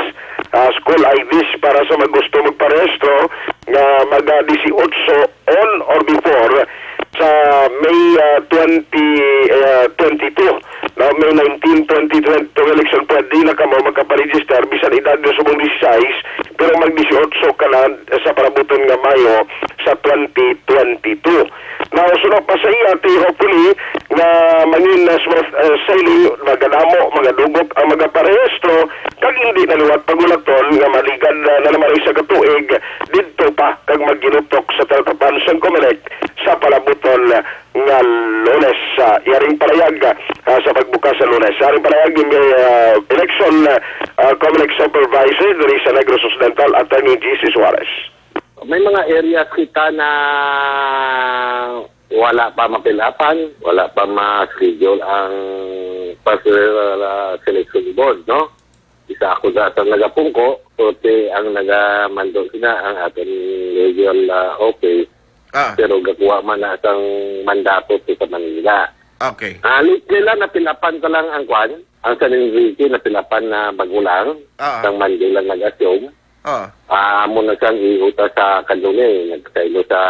ah, school I Ds para sa mga gusto magparehistro nga mag, ah, dieciocho on or before sa May, ah, twenty, ah, twenty-two, no? May nineteen, twenty twenty-two election, pwede na kamo makaparegister bisan edad na subong dieciséis, pero mag-dieciocho ka na sa parabuton nga Mayo sa twenty twenty-two. Now, sunod pa sa iya, ti hopefully nga mangin na smooth, ah, sailing, magadamo, magadugok ang magaparehistro, kag hindi na liwat pagulaton nga maligad na, na naman sa katuig didto pa kag magginutok sa talatapan sang Comelec sa palabuton nga Lunes. Ah, yaring parayag, ah, sa pagbukas sa Lunes. Yaring parayag ni, ah, election, ah, Comelec Supervisor diri sa Negros Occidental, Attorney G C Suarez. May mga areas kita na wala pa mapilapan, wala pa ma-schedule ang personal, ah, selection board, no? Isa ako sa, sa nagapungko, so ti ang nagamando sina ang aton regional, ah, office, Ah. pero gakuha man na sang mandato to sa Manila. Okay. Ah, lately lang, napilapan ka lang ang kwan, ang San Enrique, napilapan na bago lang, Ah. sang Monday lang nag-assume. Ah. Ah, amo na siyang iuta sa Candone, nagkasaylo sa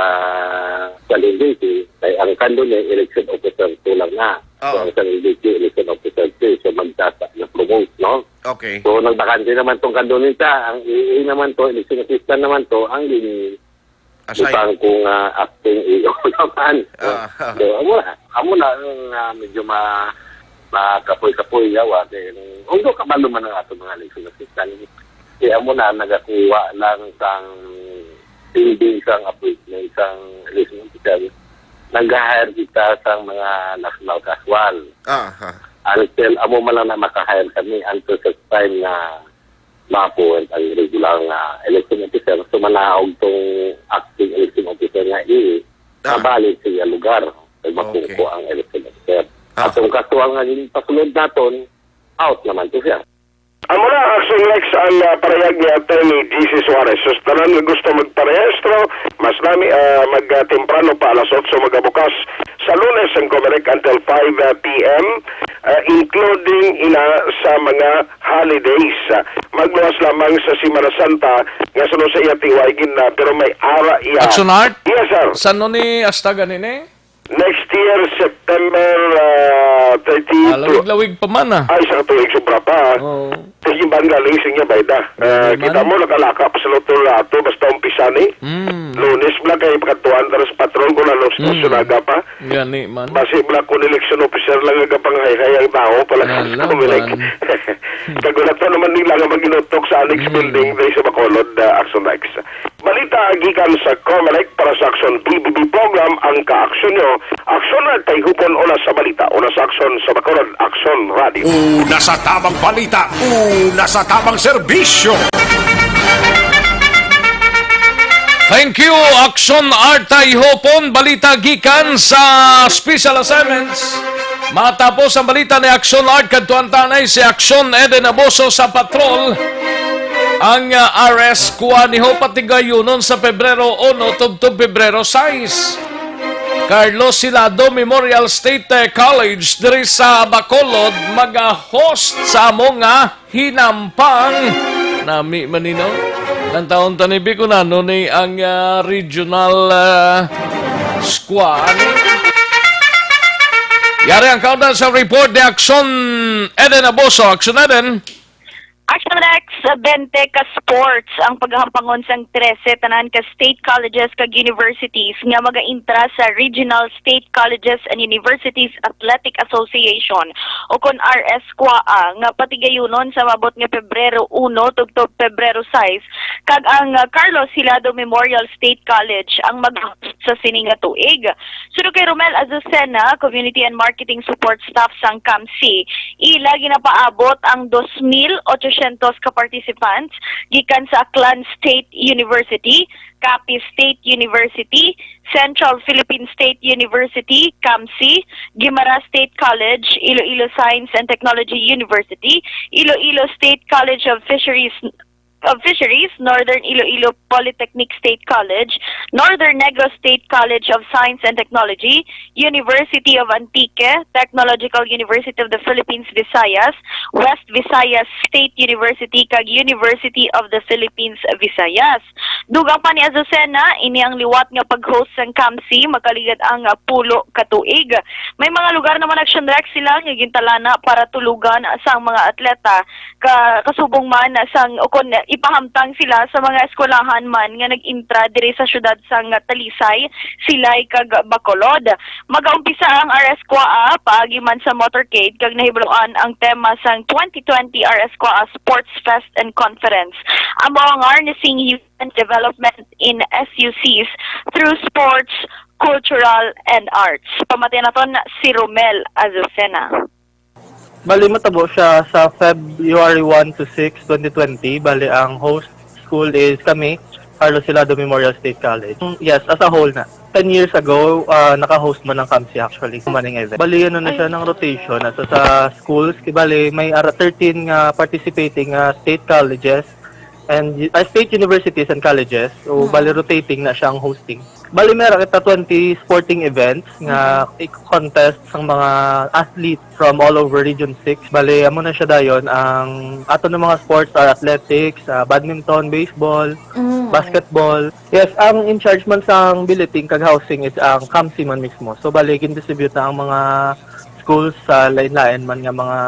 San Enrique, kay ang Candone, election officer two lang na. So, Oo. ang San Enrique, election officer three, so magtasa na promote, no? Okay. So, nagbakante naman tong Candonita, ang E A naman to, election assistant naman to, ang gin-, Aside. butang kong, ah, acting E O naman. Ah. So, amo na, amo na ang, ah, medyo ma-, makapoy-kapoy yawa, kay, um, although kabalo man ang ato mga election assistant, kaya amo na nagakuha lang sang pending sang appointment sang election officer, nag-hire kita sang mga national casual. Aha. Until amo man lang na maka-hire kami until such time nga ma-appoint ang regular nga election officer. So, manaog tong acting election officer nga i Ah. mabalik sa iya lugar. Kay Okay. mapungko ang election officer. Ah. Atong casual nga ginpasulod naton, out naman to siya. Amo na, Action Lex, ang, ah, parayag ni Attorney G C Suarez. Sus, tanan nga gusto magparehistro, mas nami, ah, mag, ah, temprano pa, alas otso magabukas sa Lunes ang Comelec until five, ah, P M, ah, including ina sa mga holidays. Ah, magluwas lamang sa Semana Santa nga sunod sa iya tiway gid na, pero may ara iya. Action Art? Yes, sir. San-o ni hasta ganini? Next year, September, ah, thirty-two. Ah, lawig-lawig pa man, ah. Ay, sa tuig, sobra pa. Oo. Sige, ban galing sa inyo, bayda. Ah, Gani kita man. Mo, nakalaka pa sa lotto na ato, basta umpisa ni. Mm. Lunes bala kay pagkatuan, tapos patrol ko na, los, Mm. Mas unaga pa. Gani man. Basi bala kung election officer lang nga gapanghay-hay ang tao, pala Hello, sa Comelec. Man. Kagulato naman nila nga mag-inutok sa annex Mm. building, dahil sa Bacolod, ah, Action Rex. Balita gikan sa Comelec para sa Action P B B program, ang kaaksyon nyo. Aksyon na tayo hupon, una sa balita, una sa aksyon sa Bacolod, Aksyon Radio. Una sa tamang balita, una sa tamang serbisyo. Thank you, Aksyon Artay Hopon. Balita gikan sa Special Assignments. Matapos ang balita ni Aksyon Art, kadtuan tanay si Aksyon Eden Aboso sa patrol. Ang, ah, R S kuha ni Hopat tigayunon sa Pebrero uno tubtob Pebrero sais. Carlos Silado Memorial State, eh, College diri sa Bacolod mag-host sa amo nga hinampang. Nami man ni, no? Ang taon tani, Bi, kung ano ni ang, ah, regional, ah, squad. Yari ang kaundan sa report ni Aksyon Eden Aboso. Aksyon Eden. Action Rex, twenty ka sports ang paghampangon sang trese tanan ka state colleges kag universities nga magaintra sa Regional State Colleges and Universities Athletic Association, o kon R S kuha, nga patigayunon sa maabot nga Pebrero uno tubtob Pebrero sais, kag ang, ah, Carlos Hilado Memorial State College ang mag-host sa sini nga tuig. Suno kay Romel Azucena, Community and Marketing Support Staff sang CAMC, ila ginapaabot ang dos mil ochocientos ka participants gikan sa Aklan State University, Capiz State University, Central Philippine State University, CAMC, Guimaras State College, Iloilo Science and Technology University, Iloilo State College of Fisheries of Fisheries, Northern Iloilo Polytechnic State College, Northern Negros State College of Science and Technology, University of Antique, Technological University of the Philippines Visayas, West Visayas State University, kag University of the Philippines Visayas. Dugang pa ni Azucena, ini ang liwat nga pag-host sang CAMC, magkaligad ang, ah, pulo ka tuig. May mga lugar naman, Action Rex, sila nga gintalana para tulugan sang mga atleta, ka-, kasubong man sang, o kon ipahamtang sila sa mga eskwelahan man nga nag-intra diri sa siyudad sang Talisay, Silay, kag Bacolod. Magaumpisa ang R S kuha paagi man sa motorcade, kag nahibaloan ang tema sang twenty twenty R S kuha Sports Fest and Conference. Amo ang harnessing human development in S U Cs through sports, cultural, and arts. Pamatian naton si Romel Azucena. Bali, matabo siya sa February one to six, twenty twenty. Bali, ang host school is kami, Carlos Hilado Memorial State College. Mm, yes, as a whole na. Ten years ago, ah, naka-host man ang CAMC actually, maning event. Bali, ano na siya, ng rotation. Nasa sa schools, bali, may ara thirteen nga participating, ah, state colleges and, ah, state universities and colleges. So, bali, rotating na siya ang hosting. Bali, meron kita twenty sporting events nga i-contest sang mga athletes from all over Region six. Bali, amo na siya dayon ang ato na mga sports are athletics, ah, badminton, baseball, Mm. basketball. Yes, ang in charge man sang billeting kag housing is ang CAMC man mismo. So, bali, gin-distribute na ang mga schools sa lain-lain man nga mga,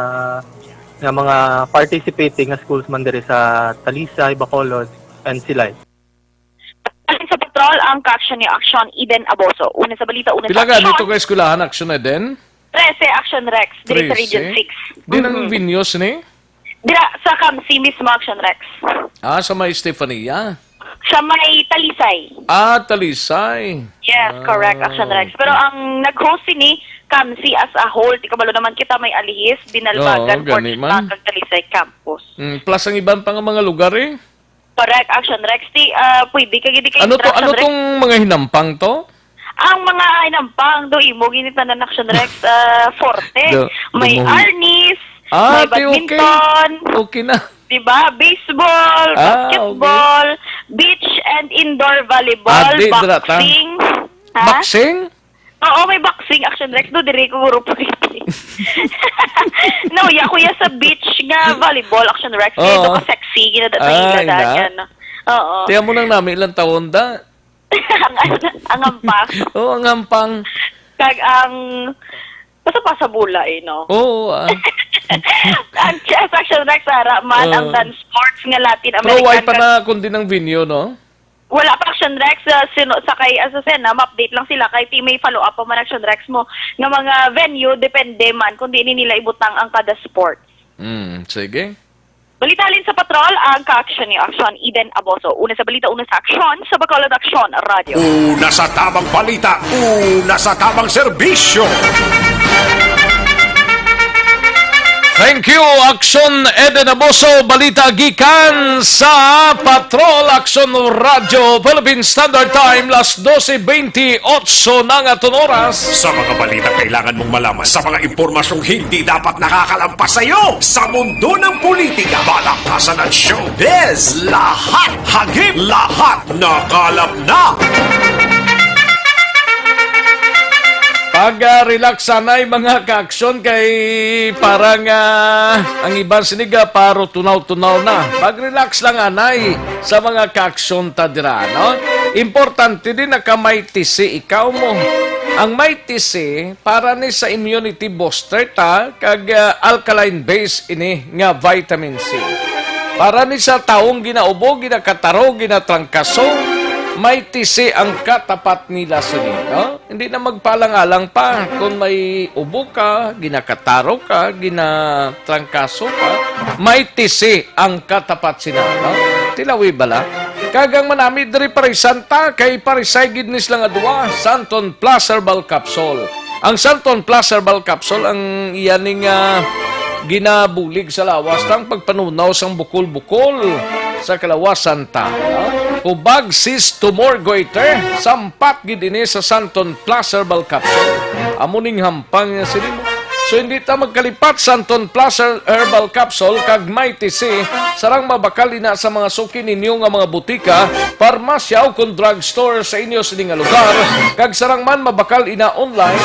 nga mga participating nga schools man diri sa Talisay, Bacolod, and Silay. Alin sa patrol ang kaaksyon ni Action Eden Aboso? Una sa balita, una Pila sa ka aksyon. Dito ka eskwelahan, Action Eden? Trese, Action Rex, diri sa Trese? Region six. Di nang Mm-hmm. Vinyos ni? Dira sa CAMC mismo, Action Rex. Ah, sa may Estefania? Sa may Talisay. Ah, Talisay. Yes, Ah, correct, Action Rex. Pero okay. Ang nag-host sini, CAMC as a whole. Di kabalo naman kita may Alihis, Binalbagan, Oo, gani Fort man. Kag Talisay Campus. Mm, plus ang iban pa nga mga lugar eh. Correct, Action Rex. Di, ah, pwede ka, di ka Ano to? Action Ano Rex. Tong mga hinampang to? Ang mga hinampang do, imo ginitanan, Action Rex, ah, forte. Do, May dumuhol. Arnis, Ah, may di okay. Badminton, Okay na. Di ba? Baseball, Ah, basketball, beach and indoor volleyball, Ah, di, dira ta. Boxing. Ha? Boxing? Oo, may boxing, Action Rex. Do, diri ko guro pwede. No, ya, kuya, sa beach nga volleyball, Action Rex. Kaya Oo. Ito ka sexy, ginadaan Ay, na. Yan. Oo. Tiyan mo nang nami ilang taon da. Ang, ang ampang. Oo, ang ampang. Kag ang, basta pa sa bula eh, no? Oo, ah. Ang chess, Action Rex, ara man, ang Ah. dance sports nga Latin Pero American why pa kag na kundi ng venue, no? Wala pa, Action Rex, ah, sino, sa kay, ah, sa Sena, ma-update lang sila kay ti-, may follow-up pa man, Action Rex, mo nga mga venue, depende man kung diin nila ibutang ang kada sport. Hmm, sige. Balita halin sa patrol, ang ka-action ni Action Eden Aboso. Una sa balita, una sa aksyon, sa Bacolod Action Radio. Una sa tamang balita, una sa tamang serbisyo. Thank you, Action Eden Aboso. Balita gikan sa Patrol, Action Radio, Philippine Standard Time, las doce veintiocho na nga aton oras. Sa mga balita kailangan mong malaman, sa mga impormasyong hindi dapat nakakalampas sa iyo, sa mundo ng politika, balaktasan at showbiz, lahat hagip, lahat nakalap na. Pag, ah, relax sanay, mga ka-aksyon, kay parang, ah, ang iban siniga paro tunaw-tunaw na. Pag-relax lang anay sa mga ka-aksyon ta dira, no? Importante din na ka may tisi ikaw mo. Ang may tisi para ni sa immunity booster ta kag, ah, alkaline base ini nga vitamin C. Para ni sa taong ginaubo, ginakataro, ginatrangkaso, may tisi ang katapat nila sini, no? Hindi na magpaalang-alang pa kung may ubo ka, ginakataro ka, ginatrangkaso ka, may tisi ang katapat sina, no? Tilawi bala. Kag ang manami diri parisay ta kay parisay gid ni sila nga duwa, Santon Plus Herbal Capsule. Ang Santon Plus Herbal Capsule ang iya ning, ah, ginabulig sa lawas ta ang pagpanunaw sang bukol-bukol sa kalawasan ta. Hubag, cyst, tumor, goiter, sampat gid ini sa Santon Plus Herbal Capsule. Amo ning hampang niya sini mo. So, hindi ta magkalipat, Santon Plus Her-, Herbal Capsule kag Mighty C, sarang mabakal ina sa mga suki ninyo nga mga butika, parmasya o kon drugstore sa inyo sini nga lugar, kag sarang man mabakal ina online,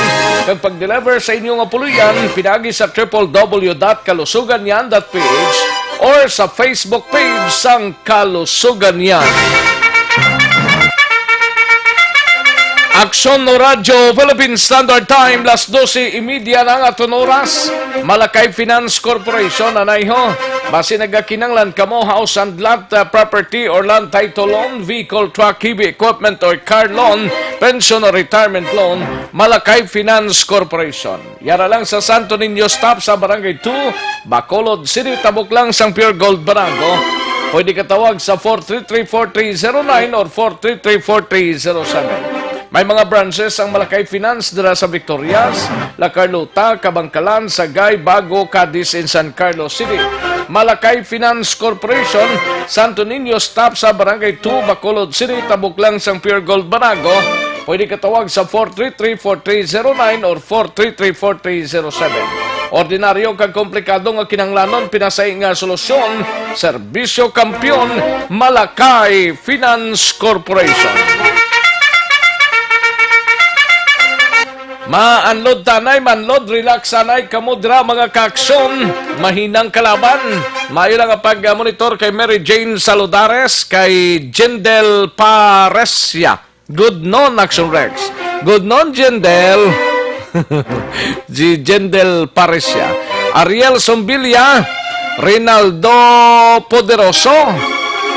kag pag-deliver sa inyo nga puloy-an pinaagi sa triple W dot kalusugan niyan dot P H or sa Facebook page sang Kalusugan Niyan. Aksyon no Radyo, Philippine Standard Time, las doce y media na ang aton oras. Malakay Finance Corporation, anay ho. Basi nagakinanglan kamo house and lot, uh, property or land title loan, vehicle, truck, heavy equipment or car loan, pension or retirement loan, Malakay Finance Corporation. Yara lang sa Santo Niño Stop sa Barangay two, Bacolod City, tabok lang sang Pure Gold Barango. Pwede ka tawag sa four three three, four three zero nine or four three three, four three zero seven. May mga branches ang Malakay Finance dira sa Victorias, La Carlota, Kabankalan, Sagay, Bago, Cadiz, and San Carlos City. Malakay Finance Corporation, Santo Niño Stop sa Barangay two, Bacolod City, tabok lang sang Pure Gold Barango. Pwede ka tawag sa four three three, four three zero nine or four three three, four three zero seven. Ordinaryo kag komplikado nga kinahanglanon, pinasahi nga solusyon, Serbisyo Kampiyon, Malakay Finance Corporation. Ma-unload tanay, ma-unload, relax tanay kamo dira, mga kaaksyon. Mahinang kalaban. Maayo lang ang pag-monitor kay Mary Jane Saludares, kay Jindel Paresia. Good noon, Action Rex. Good noon, Jendel. Si Jendel Paresia. Ariel Sombilia, Rinaldo Poderoso,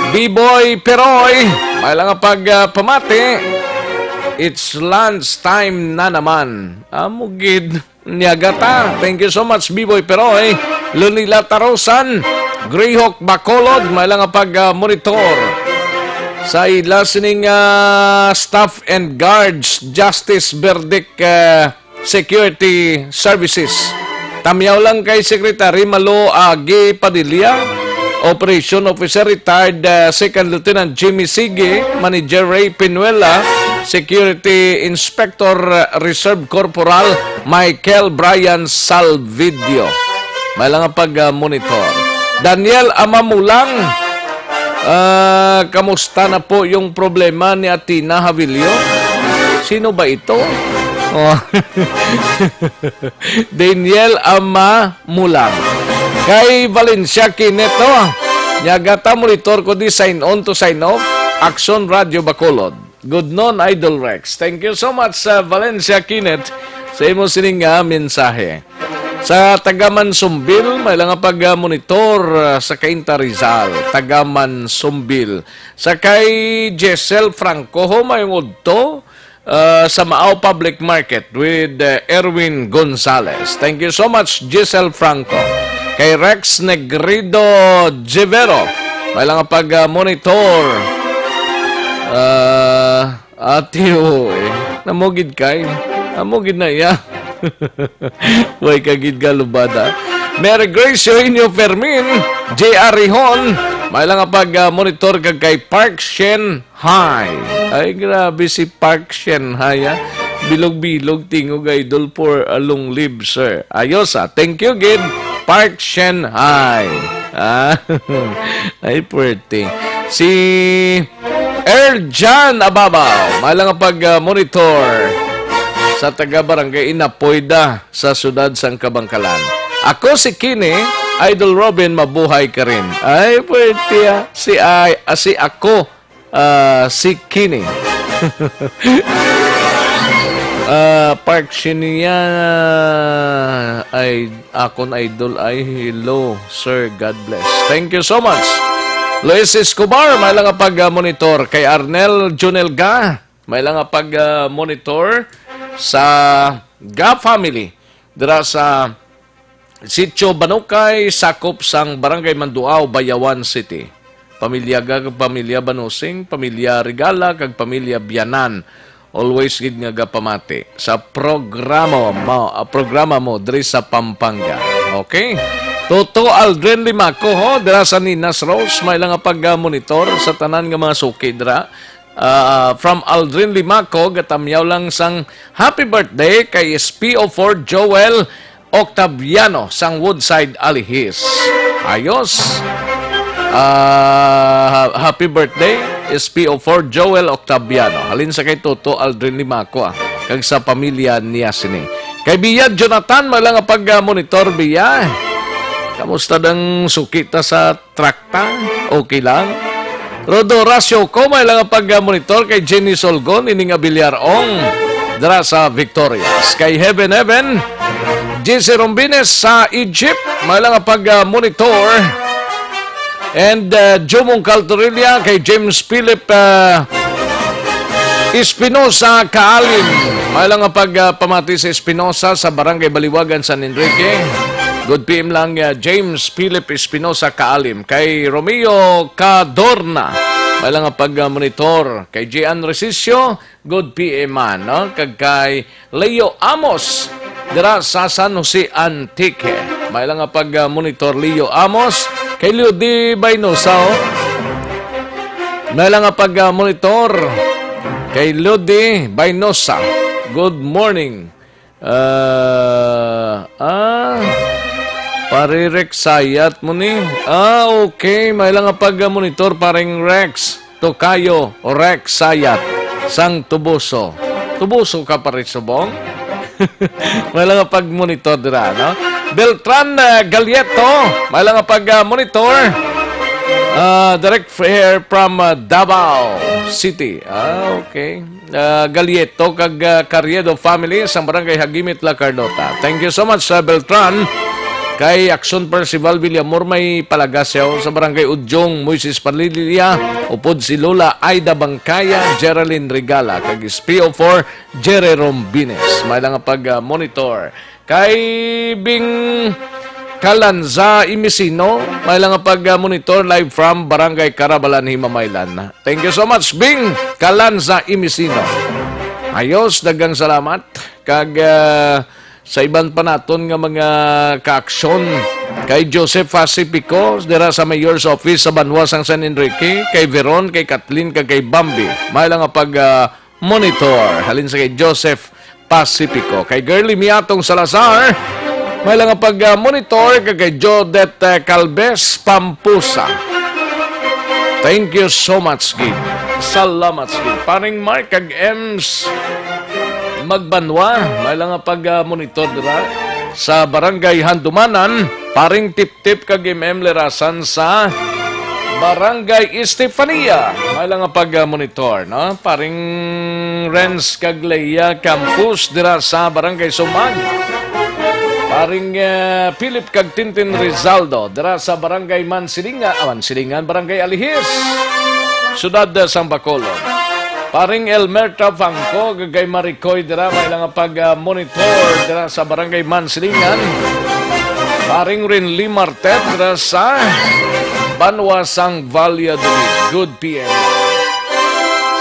B-Boy Peroy. May lang nga pag, ah, pamati. It's lunch time na naman. Amo gid. Niagata. Thank you so much, B-Boy Peroy. Lunila Tarosan, Greyhawk Bacolod, may lang nga pag, ah, monitor sa ila sining, ah, staff and guards, Justice Verdict, ah, Security Services. Tamyaw lang kay Secretary Malo Agi Padilla, Operation Officer, Retired, ah, Second Lieutenant Jimmy Sige, Manager Ray Pinuela, Security Inspector, ah, Reserve Corporal Michael Brian Salvidio. May lang nga pag, ah, monitor. Daniel Amamulang, ah, kamusta na po yung problema ni Athena Havilio? Sino ba ito? Oh. Daniel Amamulang. Kay Valencia Kineto, niagata monitor ko di sign on to sign off. Action Radio Bacolod. Good noon, Idol Rex. Thank you so much, uh, Valencia Kinet, sa imo sining nga mensahe. Sa taga Mansumbil, may lang nga pag-monitor, ah, sa Cainta, Rizal. Taga Mansumbil. Sa kay Jessel Franco, ho, may udto, ah, sa Maao Public Market with, ah, Erwin Gonzalez. Thank you so much, Jessel Franco. Kay Rex Negrido Jevero, may lang nga pag-monitor. Ah, Ate, oo, eh. Namugid kay. Namugid na iya. Way ka gid galubada. Mary Grace Eugenio Fermin, J R Rihon, may lang nga pag-monitor kag kay Park Shen Hai. Ay, grabe si Park Shen Hai, ah. Bilog-bilog, tingog, idol, for a long live, sir. Ayos, ah. Thank you, gid. Park Shen Hai. Ah, ay, puwerte. Si Erjan Ababaw, may lang nga pag-monitor sa taga Barangay Inapoyda sa siyudad sang Kabangkalan. Ako si Kini, Idol Robin, mabuhay ka rin. Ay, puwerte, ah. Si ay, ah, si ako, ah, si Kini. Ah, Park Shinya, ay, akon idol, ay, hello, sir, God bless. Thank you so much. Luis Escobar, may lang nga pag-monitor. Kay Arnel Junel Ga, may lang nga pag-monitor sa Ga family. Dira sa Sitio Banukay, sakop sang Barangay Manduao, Bayawan City. Pamilya Ga, pamilya Banusing, pamilya Regala, kag pamilya Bianan. Always gid nga gapamati sa programa mo, ah, programa mo diri sa Pampanga. Okay? Toto Aldrin Limaco, ho, dira sa Ninas Rose, may lang nga pag-monitor sa tanan nga mga suki dira. Ah, from Aldrin Limaco, gatamyaw lang sang happy birthday kay S P O four Joel Octaviano sang Woodside, Alihis. Ayos. Ah, ha-, happy birthday, S P O four Joel Octaviano. Halin sa kay Toto Aldrin Limaco, ah, kag sa pamilya niya sini. Kay Biya Jonathan, may lang nga pag-monitor, Biya. Kamusta dang suki ta sa trakta? Okay lang. Rodo Horacio, ko may lang nga pag-monitor kay Jenny Solgon, ining Abiliar Ong, dira sa Victorias. Kay Heaven Heaven, J C Rombines sa Egypt, may lang nga pag-monitor. And, uh, Jumong Caltorilla kay James Philip, uh, Espinosa Kaalim. May lang nga pag, uh, pamati sa Espinosa sa Barangay Baliwagan, San Enrique. Good P M lang, uh, James Philip Espinosa Kaalim. Kay Romeo Cadorna, may lang nga pag, uh, monitor. Kay Gian Resisio, good P M man, no? Kag kay Leo Amos, dira sa San Jose, Antique. May lang nga pag, ah, monitor, Leo Amos. Kay Ludi Baynosa, oh. May lang nga pag, ah, monitor. Kay Ludi Baynosa. Good morning. Ah, ah, Pare Rex Sayat mo ni. Ah, okay. May lang nga pag, ah, monitor, Pareng Rex. Tokayo Rex Sayat sang Tubuso. Tubuso ka, Pare Subong? May lang nga pag-monitor dira, no? Beltran, ah, Galieto, may lang nga pag, ah, monitor. Ah, direct here from, ah, Davao City. Ah, okay. Ah, Galieto kag, ah, Carriedo family sa Barangay Hagimit, La Carlota. Thank you so much, ah, Beltran. Kay Action Percival Villamor may palagasew sa Barangay Udyong, Moises Palilia, upod si Lola Aida Bangkaya, Geraldine Regala, kag S P O four, Jerry Rombines. May lang nga pag, ah, monitor. Kay Bing Kalanza Imisino, may lang nga pag, ah, monitor live from Barangay Carabalan, Himamaylan. Thank you so much, Bing Kalanza Imisino. Ayos, daghang salamat. Kag, ah, sa iban pa naton nga mga kaaksyon, kay Joseph Pacifico, dira sa Mayor's Office sa Banwa sang San Enrique, kay Veron, kay Kathleen, kag kay Bambi. May lang nga pag, ah, monitor. Halin sa kay Joseph Pacifico. Kay Girly Miatong Salazar, may lang nga pag, ah, monitor. Kag kay Jodette, ah, Calves Pampusa. Thank you so much, gid. Salamat, gid. Paring Mark kag Ems Magbanwa, may lang nga pag, ah, monitor dira sa Barangay Handumanan. Paring Tip Tip kag M M Lerasan sa Barangay Estefania. May lang nga pag-monitor, no? Paring Renz kag Leia Campos dira sa Barangay Sumag. Paring, eh, Philip kag Tintin Rizaldo, dira sa Barangay Mansilingan, ah, Mansilingan, Barangay Alihis, Siyudad, eh, sang Bacolod. Paring Elmer Tafangco, kag kay Maricoy, dira, may lang pag, ah, monitor, dira sa Barangay Mansilingan. Paring Rinly Martet, dira sa Banwa sang Valladolid. Good P M.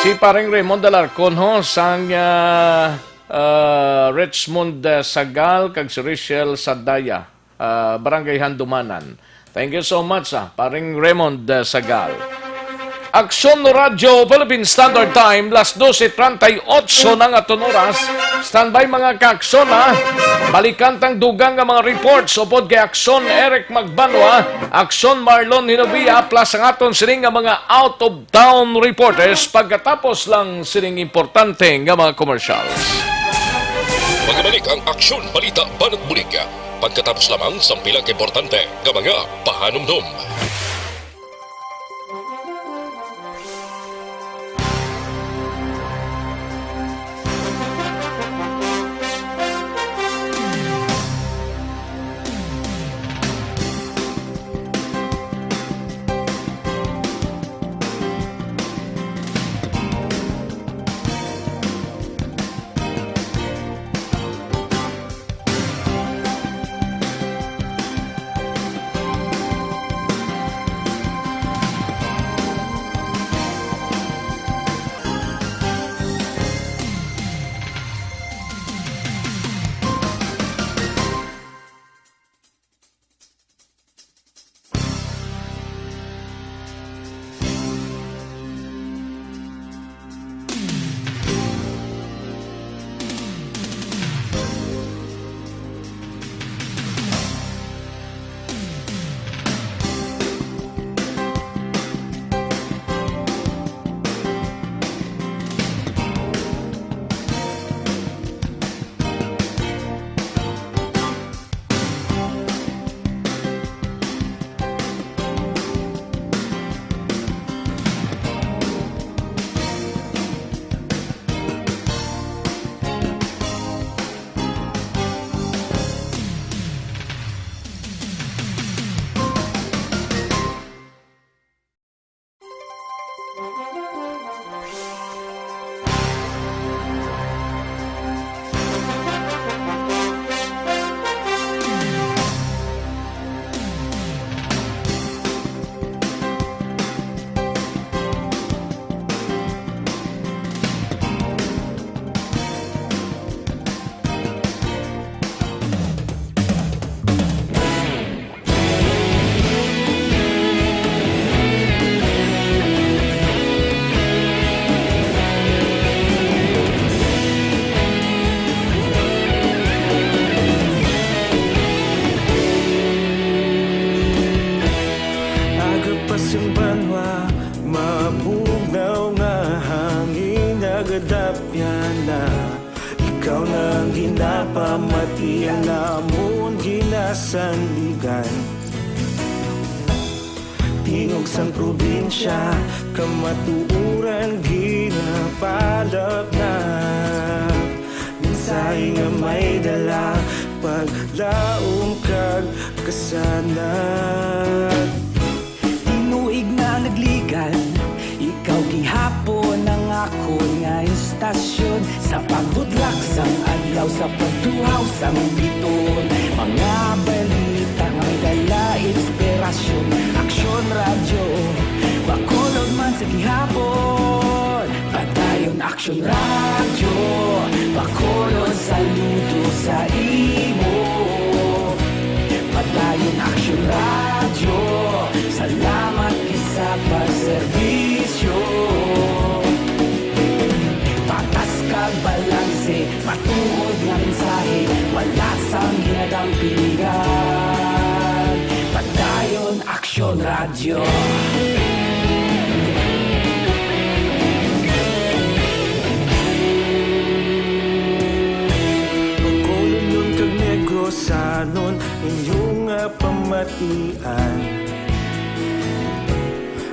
Si Paring Raymond Alarcon, ho, sang, ah, ah, Richmond, ah, Sagal, kag si Richelle Sadaya, ah, Barangay Handumanan. Thank you so much, ah, Paring Raymond, ah, Sagal. Aksyon Radyo Philippine Standard Time, las doce treinta y ocho na nga aton oras. Standby, mga kaaksyon, ha. Balikan tang dugang nga mga reports upod kay Aksyon Eric Magbanwa, Aksyon Marlon Hinobia, plus ang aton sining nga mga out of town reporters pagkatapos lang sining importante nga mga commercials. Magabalik ang Aksyon Balita Banat Bulig pagkatapos lamang sang pila ka importante nga mga pahanumdom. Aga pa sang banwa, mabugnaw nga hangin nagadapyan na. Ikaw na ang ginapamati, ang amon ginasandigan. Tingog sang probinsya, kamatuoran ginapalapnap. Mensahe nga may dala, paglaom kag kasanag. Tinuig na nagligan, ikaw gihapon ang akon nga istasyon. Sa pagbutlak sang adlaw, sa pagtuhaw sang biton, mga balita nga may dala inspirasyon. Aksyon Radyo, Bacolod man sa gihapon. Padayon Aksyon Radyo, Bacolod, saludo sa imo. Padayon Aksyon Radyo, salamat gid sa pagserbisyo. Patas kag balanse, matuod nga mensahe, wala sang ginadampingan. Padayon Aksyon Radyo. Bacolodnon kag Negrosanon, inyo nga pamatian.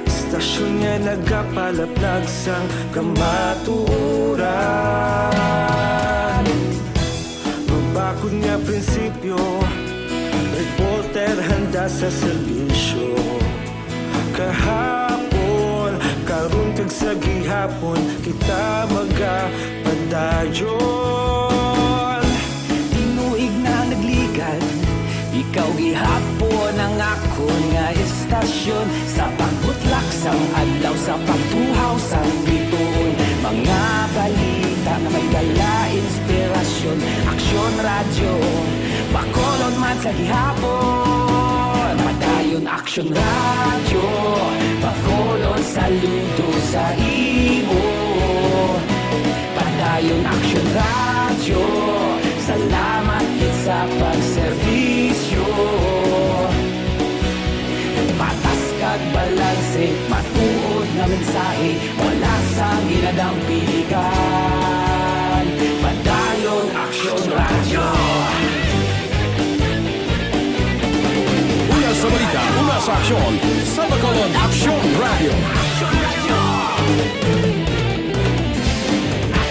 Istasyon nga nagapalaplag sang kamatuoran. Mabakod nga prinsipyo, Handa sa serbisyo kahapon, karon kag sa gihapon, kita magapadayon. Tinuig na nagligad, ikaw gihapon ang akon nga estasyon. Sa pagbutlak sang adlaw, sa pagtuhaw sang bituon, mga balita nga may dala inspirasyon. Aksyon Radyo, Bacolod man sa gihapon. Padayon Aksyon Radyo, Bacolod, saludo sa imo. Padayon Aksyon Radyo, salamat gid sa pagserbisyo. Patas kag balanse, matuod nga mensahe, wala sang ginadampigan. Padayon Aksyon Radyo. Una sa balita, una sa aksyon, sa Bacolod Aksyon Radyo.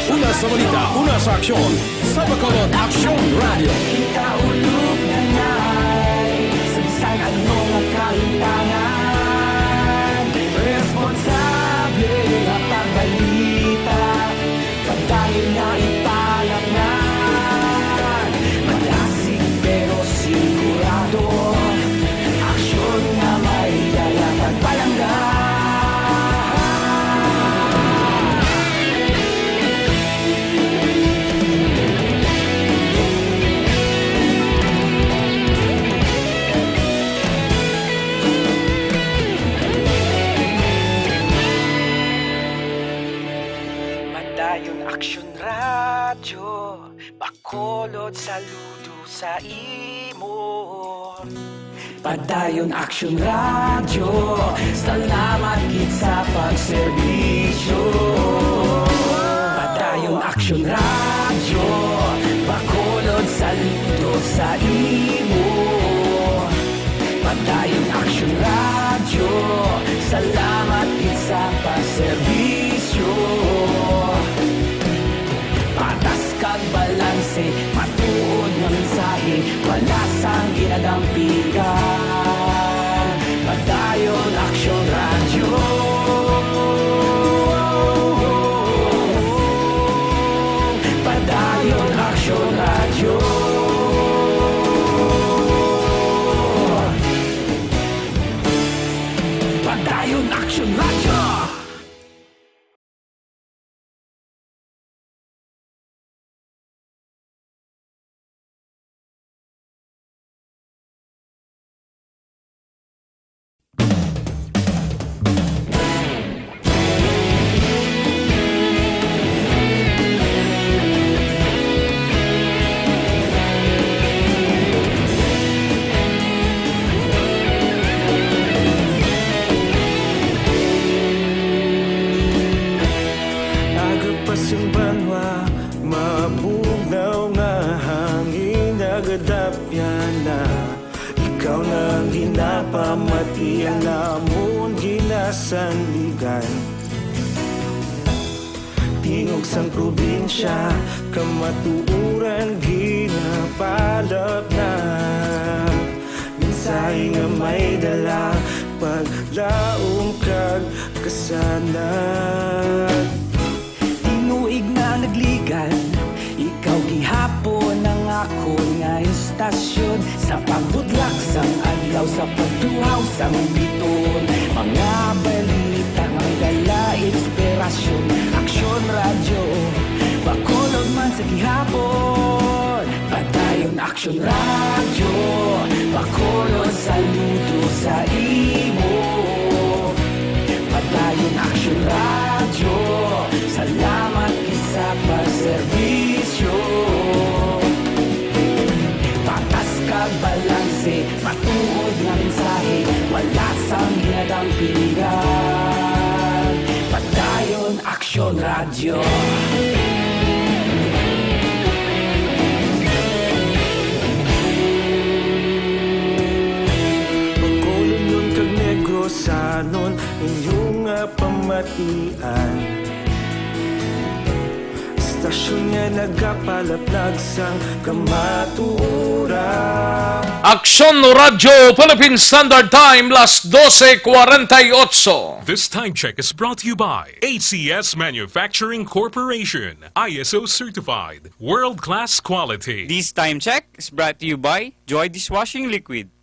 Una sa balita, una sa aksyon, sa Bacolod Aksyon Radyo. Kita ulog na nay, sa bisan ano nga kahintangan, responsable nga pagbalita, padayon nga ipalapnan. Madasig pero sigurado, aksyon nga may dala kag palangga. Padayon Aksyon Radyo, Bacolod, saludo sa imo. Padayon Aksyon Radyo, salamat gid sa pagserbisyo. Padayon Aksyon Radyo, Bacolod, saludo sa imo. Padayon Aksyon Radyo, salamat gid sa pagserbisyo. Patas kag balanse, matuod nga mensahe, wala sang ginadampigan. Padayon Aksyon Radyo. Padayon Aksyon Radyo. Padayon Aksyon Radyo. Aga pa sing banwa, mabugnaw nga hangin, nagadapyan na. Ikaw na ang ginapamati, ang amon ginasandigan. Tingog sang probinsya, kamatuoran ginapalapnap. Mensahe nga may dala, paglaom kag kasanag. Tinuig na nagligad, ikaw gihapon ang akon nga istasyon. Sa pagbudlak sang adlaw, sa pagtuhaw sang bituon, mga balita nga may dala inspirasyon. Aksyon Radyo, Bacolod man sa gihapon. Padayon Aksyon Radyo, Bacolod, saludo sa imo. Padayon Aksyon Radyo, salamat gid sa pagserbisyo. Patas kag balanse, matuod nga mensahe, wala sang ginadampigan. Padayon Aksyon Radyo. Bacolodnon kag Negrosanon, inyo nga pamatian. Sa Stasyon nga nagapalaplag sang kamatuoran. Aksyon Radyo Philippine Standard Time, las doce cuarenta y ocho. This time check is brought to you by A C S Manufacturing Corporation, I S O certified, world-class quality. This time check is brought to you by Joy Dishwashing Liquid.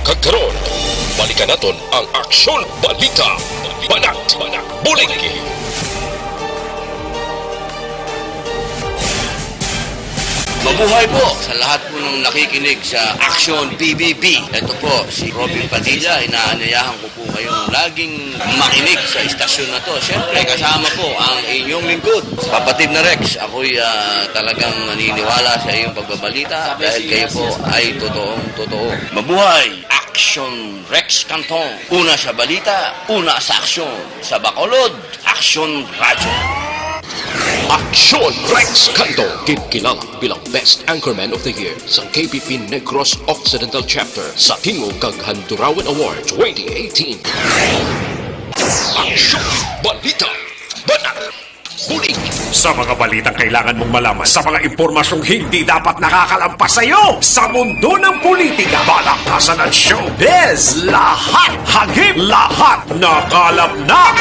Kag karon, balikan naton ang Aksyon Balita, Banat, Bulig. Mabuhay po sa lahat po ng nakikinig sa Aksyon P B B. Ito po si Robin Padilla, inaanyayahan ko po kayong laging makinig sa istasyon na to. Siyempre, kasama po ang inyong lingkod, Kapatid na Rex. Ako'y, ah, talagang naniniwala sa iyong pagbabalita dahil kayo po ay totoong totoo. Mabuhay! Aksyon Rex Cantong. Una sa balita, una sa aksyon. Sa Bacolod, Aksyon Radyo. Aksyon Rex Cantong, ginkilala bilang Best Anchorman of the Year sa K P P Negros Occidental Chapter sa Tingog kag Handurawan Award twenty eighteen. Aksyon, balita, banat, bulig. Sa mga balitang kailangan mong malaman, sa mga impormasyong hindi dapat nakakalampas sa iyo, sa mundo ng politika, palakpasan at showbiz, lahat hagip, lahat nakalap na.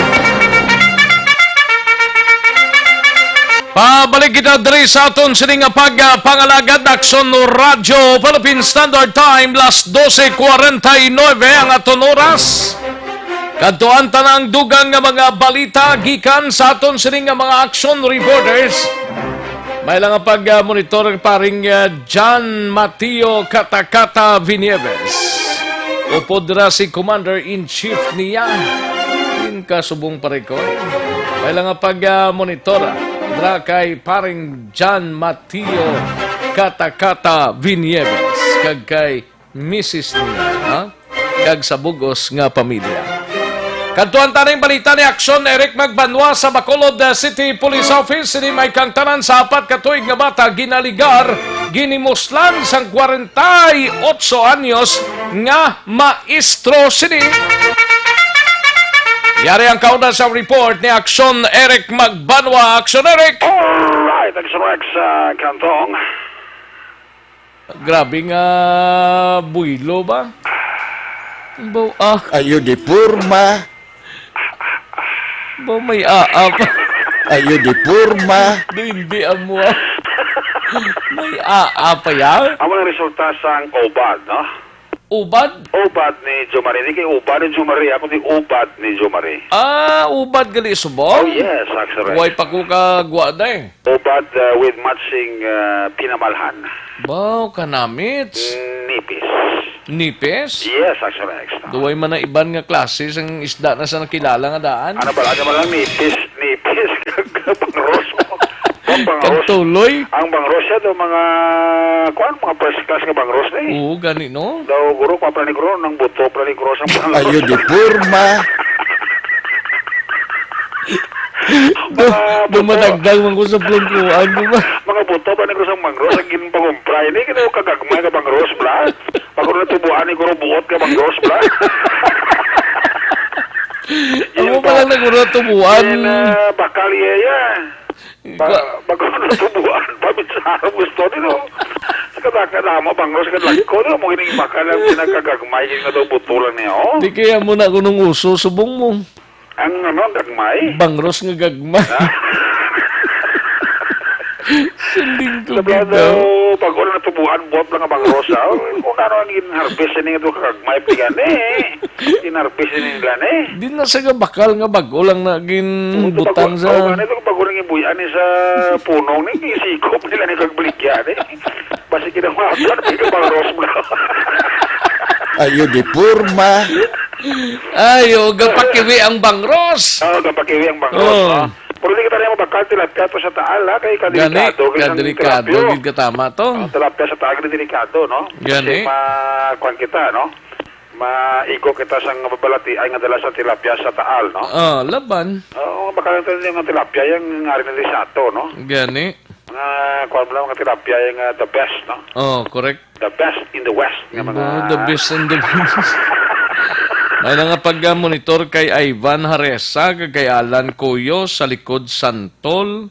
Pabalik kita diri sa aton sini nga pagpangalagad, Aksyon Radyo Philippine Standard Time, las doce cuarenta y nueve ang aton oras. Kadtuan ta na ang dugang nga mga balita gikan sa aton sini nga mga action reporters. May lang ang pag-monitor paring, ah, John Mateo Katakata Vinieves. Upod ra si Commander-in-Chief niya. Din ka subong, pare ko. May lang ang pag-monitor, ah, dra kay paring John Mateo Katakata Vinieves kag kay misis niya, ha? Kag sa bug-os nga pamilya. Kadtuan ta ning balita ni Aksyon Eric Magbanwa sa Bacolod, uh, City Police Office. Sini may kangtanan sa apat ka tuig nga bata ginaligar, ginimuslan sang kwarenta y ocho anyos nga maestro sini. Yari ang kauna sa report ni Aksyon Eric Magbanwa. Aksyon Eric! Alright, Aksyon Rex, uh, Cantong. Grabe nga buwelo ba? Baw, ah. Ayo di porma. Baw, may aa pa. Ayo di porma. Do hindi amo, ah. May aa pa yan? Amo ang resulta sang ubad, no? Ubad? Ubad ni Jomari. Di kay ubad ni Jomari. Ako di ubad ni Jomari. Ah, ubad gali subong? Oh, yes, actually. Way pa ko kagwa, day. Ubad, uh, with matching, uh, pinamalhan. Baw, kanamits. Nipis. Nipis? Yes, actually, extra. Duway man na iban nga klase sang isda na sa nakilala nga daan. Ano pala, ano man lang, nipis, nipis, kag bangros. Ang bangros. Kag tuloy. Ang bangros siya, do mga, kuwan, mga first class nga bangros na eh. Oo, gani, no? Daw, guro, kuwan pala ni guro, nang buto pala ni guro sa bangros. Ayo di porma. Do, Mga do buto. Madagdag man ko sa plungkuan ko ba? Mga buto ba ni Cruz ang bangros ang ginpangumpra ini? Kaya kagagmay ka bangros, bla? Pag ko natubuan ni Guro buot ka bangros, bla? Amo pa lang na guro natubuan. Yan, ah, bakal iya, iya. Ba-, Ba-, pag ko natubuan, pabitsara gusto nilo. Sa kadaka na mo, bangros ka lagko, no? Mo gining bakal ang pinagkagagmay, yung nga daw buto lang niya, oh. Di kaya mo na kunong uso, subong mo. Ang ano, gagmay? Bangros nga gagmay. Ha? Siling ko, Sabi ginaw. Daw, pag wala natubuan, buot lang ang bangros, ha? Kung ano ang in-harvest, ini nga doon kagagmay, pigani. In-harvest ini nila, ni. Di na sa gabakal nga bago lang na ginbutang sa. Oo, ganito, pag wala nga buyan, ni sa punong, ni, gisikop nila ni kagbaligya, ni. Basi kinamatan, may kabangros mo. Ayo di porma. Ayo, gapakiwi ang bangros. Oo, gapakiwi ang bangros, Oo. no? Pero di kita rin mabakal, tilapia to sa taal, ha? Kay Gani, kadelikado, kay ang kadelikado, tilapio. Gid katama to. Ang tilapia sa taal, gid delikado, no? Gani. Kasi ma-, kuwan kita, no? Maigo kita sa nga babalatian nga dala sa tilapia sa taal, no? Ah, laban. Oo, bakal ito yung tilapia, yung ngari na di sa ato, no? Gani. Mga, kuwan mo lang, mga tilapia, yung, ah, the best, no? Oh, correct. The best in the West nga mga Oh, the best in the West. May na nga pag-monitor kay Ivan Haresa, kag kay Alan Cuyo sa Likod Santol,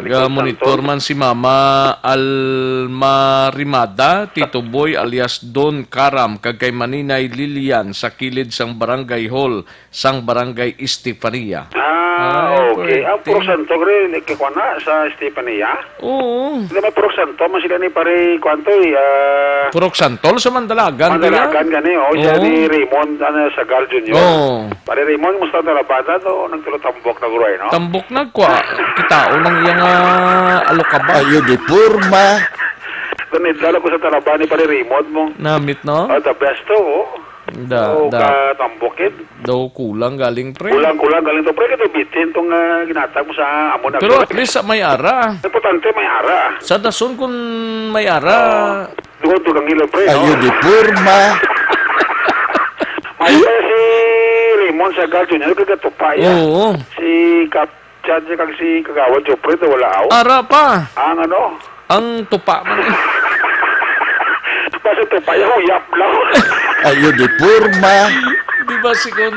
Ga-monitor man si Mama Alma Rimada, Tito Boy alias Don Karam, kag kay Maninay Lilian sa kilid sang Barangay Hall sang Barangay Estefania. Ah, Ay, okay. Ah, pwerte. Purok Santo, gre, kay kuwan na, sa Estefania? Oo. Di may Purok Santo, man sila ni pare, kuwan to, eh, ah, Purok Santo, sa Mandalagan, Mandalagan, kaya? Gani, oh, siya Oo. ni Raymond, ano, Sagal Junior. Oo. Pare Raymond, musta ang talabada to? Nagtulotambok na, guro, eh, no? Tambok na, kwa. Kitaon ang iyang, ah, alokaba. Ayo, di porma. Doon, nagdala ko sa talaba ni pare Raymond mo. Namit, no? Oh, the best to, oh. Da, Oh, da. Katambok, eh. Daw kulang galing, pre. Kulang, kulang galing to. Pre, kaya bitin tong, ah, ginatag mo sa amo na. Pero at least, ah, may ara. Importante, may ara. Sa dason kung may ara. Oh. Dugo, dugang ilo, pre, no? Ayo, di porma. May pa si Raymond Sagal Junior, kagatupa, ya. Oo. Si Kap Chad, kag si Kagawad Jopre, to wala, aw. Ara pa. Ang ano? Ang tupa man, eh. Basta tupa, yung uyap lang. Ayo, di porma. Di ba si kun,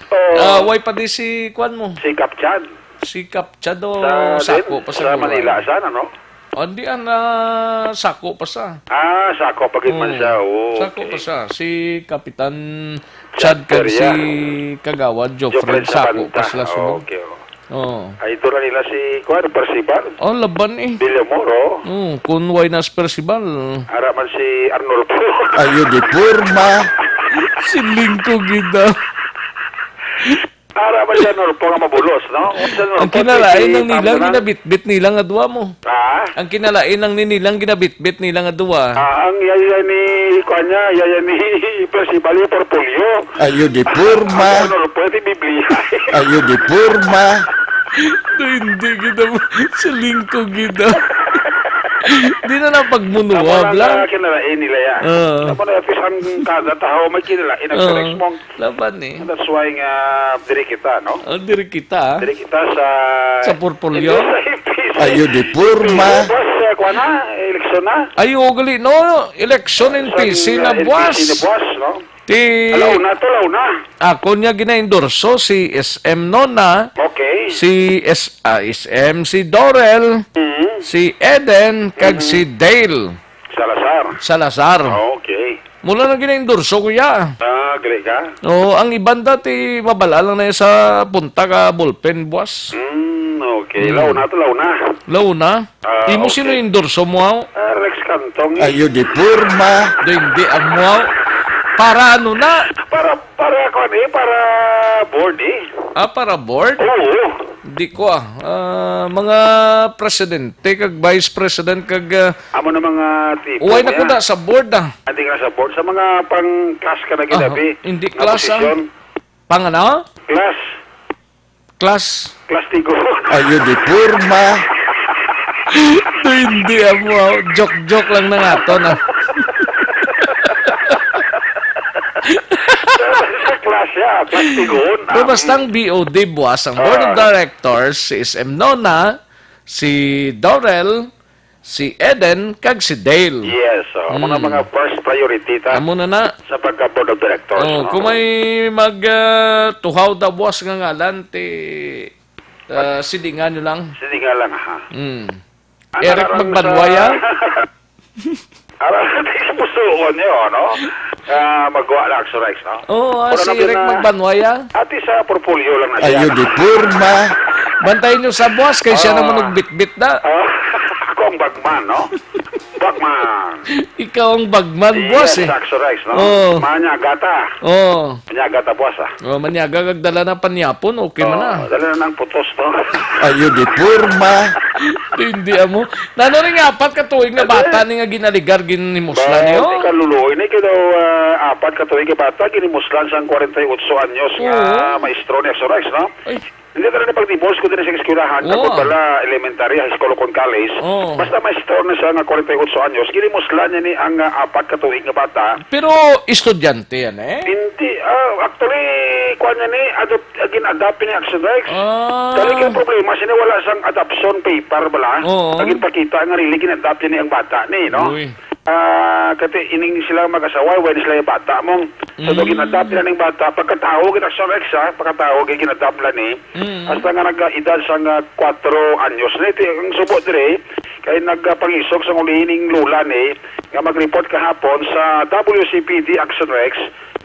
Oo. ah, way pa di si kwan mo? Si Kap Chad. Si Kap Chad, o, Sa, sako din, pa sa siguro, Manila, ay. Saan, ano? O, di, ah, sako pa sa. Ah, sako pa gid man Oo. siya, oo, Sako okay. pa sa. Si Kapitan Chad Chad kag Peria. si Kagawad Geoffrey Geoffrey sako Sabanta. pa sila sunod. Okay, oh. Oo. Ay, ito na nila si, kuwan, Percival. Oh, laban eh. Villamor, oh. Oo, kun way na si Percival. Ara man si Arnulfo. Ayo, di porma. Si Lingko gid, ah. Ara ba siya, Norpo, nga mabulos, no? Siya, Norpo, Ang kinalain sige, lang nilang tama na. ginabitbit nila nga duwa mo. Ha? Ang kinalain lang ni nilang ginabitbit nila nga duwa. Ah, ang yaya ni, kuwan niya, yaya ni Percival, yung portfolio. Ayo di porma. Ang Norpo, di Biblia. Ayo di porma. Hindi kita mo. Sa lingkod kita. Di na lang pagmunuwag Tama lang lang. na kinalain nila yan. Oo. Tama na, at least ang kada tao may kinalain ang Oo. sa Rex Mong. Laban eh. And that's why nga diri kita, no? Oh, diri kita. Diri kita sa Sa portfolio? Hindi sa F P C. Ayo di porma. Boss, eh, kuha na, eleksyon na. Ayo, gali, no? Eleksyon in Sa, P C na uh, N P C buwas. na buwas, no? Ti Alaw na to, alaw na. Ako niya gina-endorso si S M Nona, Okay. si S, ah, S M, si Dorel, Mhm. si Eden, kag Mhm. si Dale. Salazar. Salazar. Okay. Mula na gina-endorso, kuya. Ah, gali ka? Oo, ang iban dati, mabala lang na sa punta ka ballpen, buwas. Mm, okay. Mm. Launa to, launa. Launa? Ah, Imo okay. sino endorso mo, aw? Ah, Rex Cantong. Ayo di porma. Di, hindi, ang mo, aw. Para ano na? Para, para, kuwan eh, para board eh. Ah, para board? Oo. Di ko, ah. Ah, mga presidente, kag vice president, kag, ah, Amo na mga tipo Uway na niya. ko na sa board, ah. Hindi ka na sa board. Sa mga pang-class ka na Ah, ginabi, hindi nga class, ah. posisyon. Pang ano? Class. Class. Class tigo. Ayo di porma. Hindi, amo, ah. Joke-joke lang na nga to, na. Class siya, class tigoon. Pero basta ang B O D buwas, ang Board of Ah. Directors, si S M Nona, si Dorel, si Eden, kag si Dale. Yes, oh. Amo na Mm. mga first priority ta Amo na na. sa pagka-board of directors, Oh, no? kung may mag, ah, tuhaw daw buwas nga ngalan, ti, ah, sidingan nyo lang. Sidingan lang, ha? Mm. Ano Eric lang Magbanway, sa ah? Ara, sa pusuon niyo, no? Ah, magawa lang, Axorex, no? Oo, ah, Wala si na Eric pina- Magbanway, ah. Ati sa portfolio lang na siya. Ayo di porma. Bantayan nyo sa buwas kay siya Oo. naman nagbitbit na. Ah, ako ang bagman, no? Bagman. Ikaw ang bagman, Yes, buwas, eh. Axorex, no? Oo. Manyagata. Oo. Manyagata, buwas, ah. Oh, manyaga kag dala na panyapon, okay man na. Oh, dala na ng putos, no? Ayo di porma. Hindi, amo. Nano rin nga, apat ka tuig nga Ate. bata ni nga ginaligar, ginimuslan Ba, niyo? Di ka luluoy ni, kaya daw, ah, apat ka tuig nga bata, ginimuslan sang kwarenta y otso anyos nga Oo. maestro ni Axorex, no? Ay. Hindi na rin pag-divorce, kundi na sa eskwelahan, Oo. tapos pala elementary, high school, o kung college. Oo. Basta maestro na siya nga kwarenta y otso anyos, ginimuslan niya ni ang, ah, apat ka tuig nga bata. Pero estudyante yan, eh? Hindi, ah, actually, kuwan niya ni, adopt, ah, gin-adopt ni Axorex. Ah. Dali kay problema, sini wala sang adoption paper bala. Oo. Ang ginpakita nga really gin-adopt niya ni ang bata ni, no? Uy. Ah, kati ining sila mag-asawa, wala sila yung bata mo. So, Mm. gin-adopt nila ning bata, pagkatawo gid, Action Rex, ha? Pagkatawo gid, gin-adopt nila ni. Mm. Hasta nga nag-edad sa nga kwatro anyos. Na ito, ang subo dire, kay nagpangisog sa uli ning lula ni, nga mag-report kahapon sa W C P D Action Rex,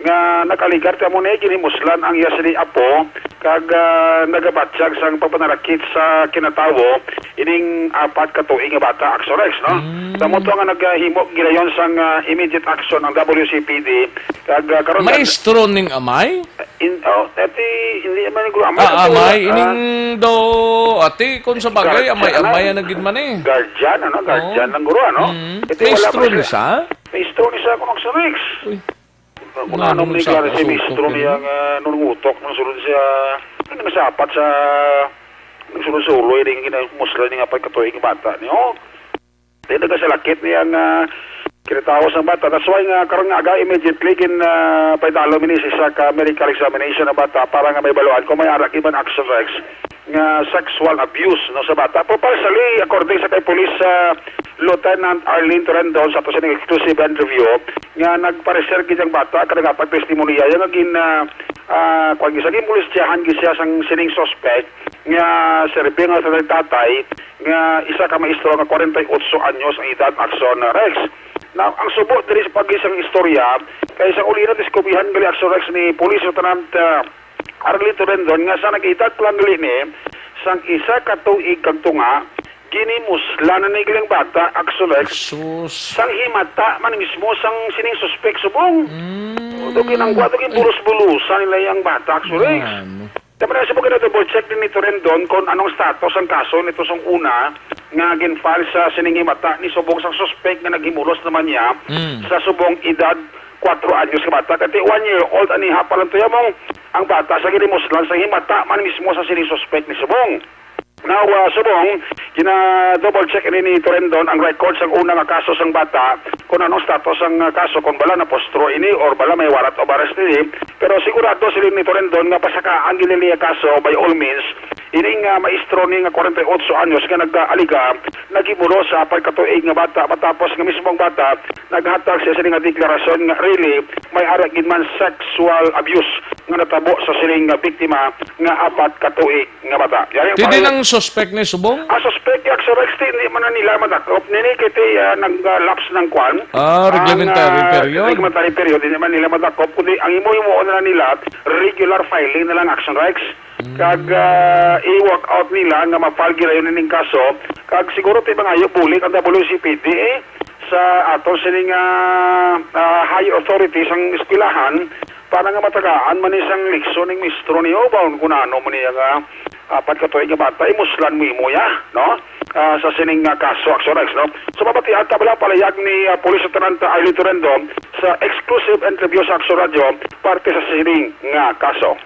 nga nag-alegar kamo ni ginimuslan ang iya sini apo, kag, ah, nagabatyag sang pagpanarakit sa kinatawo ining apat ka tuig nga bata, Action Rex, no? Mm. Kamo to nga naghimo gilayon sang, ah, immediate action ang W C P D, kag, ah, karon Maestro ning amay? In, oh, ati, hindi naman siguro amay, Ah, siguro, amay, ah, ining do, ati, kung sa bagay, Guardian, amay-amay ano? Ang nagid man eh. Guardian, ano? Guardian Oo. lang guro, ano? Mm. Ito, wala Maestro pa ni siya. siya? Maestro ni siya, kung Action Rex. Uy. Kung Nga, ano nung ni sa klaro si kasuko mistro ko niya yun. nga nung utok, nung sulod siya, ano, masapat sa, nung sulod-suloy, rin ginamusla niya nga pagkatuig bata niyo. Di nagasalakit niya nga kinatawo sa bata. That's why nga karong aga immediately gin, ah, paidalo mi ni sa isa ka medical examination ang bata para nga may baluan kung may ara gid man Action Rex nga sexual abuse, no, sa bata. Pero partially, according sa kay Police, ah, Lieutenant Arlene Torendon sa ato sa exclusive interview, nga nagpareser gid ang bata, kada nga pagtestimonya, nga gin, ah, ah, kuwan gid siya, gin molestyahan gid siya sang sining suspect, nga serbi nga sa tatay, nga isa ka maestro nga kwarenta y otso anyos ang edad, Action Rex. Now, ang subo diri sa pag-, isang istorya, kay sa uli na diskubrihan gali, Action Rex, ni Police Lieutenant, ah, Arlene Torendon, nga sa nag-edad pa lang gali ni, sang isa ka tuig kag tunga, ginimuslan na ni gali ang bata, Action Rex, Sus. sang himata man mismo sang sining suspek subong. Mm. Ito ginangwa, ito ginbulos-bulusan nila yung bata, Action Rex. Ano? Tama na sa mga double check din ni Torendon kung anong status ang kaso nito sang una nga gin-file sa sining himata ni subong sang suspek nga naghimulos naman niya Mm. sa subong edad kwatro anyos ka bata. Kati one year old, aniha pa lang to yamong ang bata sa ginimuslan sa himata man mismo sa sining suspek ni subong. Now, ah, subong, gina-double check ini ni Torendon ang record sang una nga kaso sang bata, kung anong status ang, ah, kaso, kung bala na-postro ini or bala may warrant of arrest ini. Pero sigurado sila ni Torendon nga pasakaan gid nila ang kaso by all means. Ining, ah, maestro ni nga kwarenta y otso anyos nga nag-aaliga, naghimulos sa apat ka tuig nga bata matapos nga mismong bata naghatag siya sini nga deklarasyon nga really may ara gid man sexual abuse nga natabo sa sining nga biktima nga apat ka tuig nga bata. Yari ang Ti din pangalan. Ang suspect ni subong? Ang suspect, Action Rex, ti, hindi man na nila madakop. Nini kiti, ah, nag-lapse ng kwan. Ah, reglementary Ang, ah, period. Reglementary period, hindi man nila madakop. Kundi ang imo-imo na nila, regular filing na lang, Action Rex. Mm. Kag, ah, i-work out nila nga ma-file girayon ning kaso. Kag siguro ti mangayo bulig ang W C P D, eh, sa aton sining, ah, ah, high authorities ang eskwelahan para nga matagaan man isang leksyon ning mistro niyo ba kung ano man niya nga apat ka tuig nga bata, imuslan mo imo ya, no? Ah, sa sining nga kaso, Action Rex, no? So, mabatian ta bala palayag ni, ah, Police Lieutenant Arlene Torendo sa exclusive interview sa Action Radio, parte sa sining nga kaso.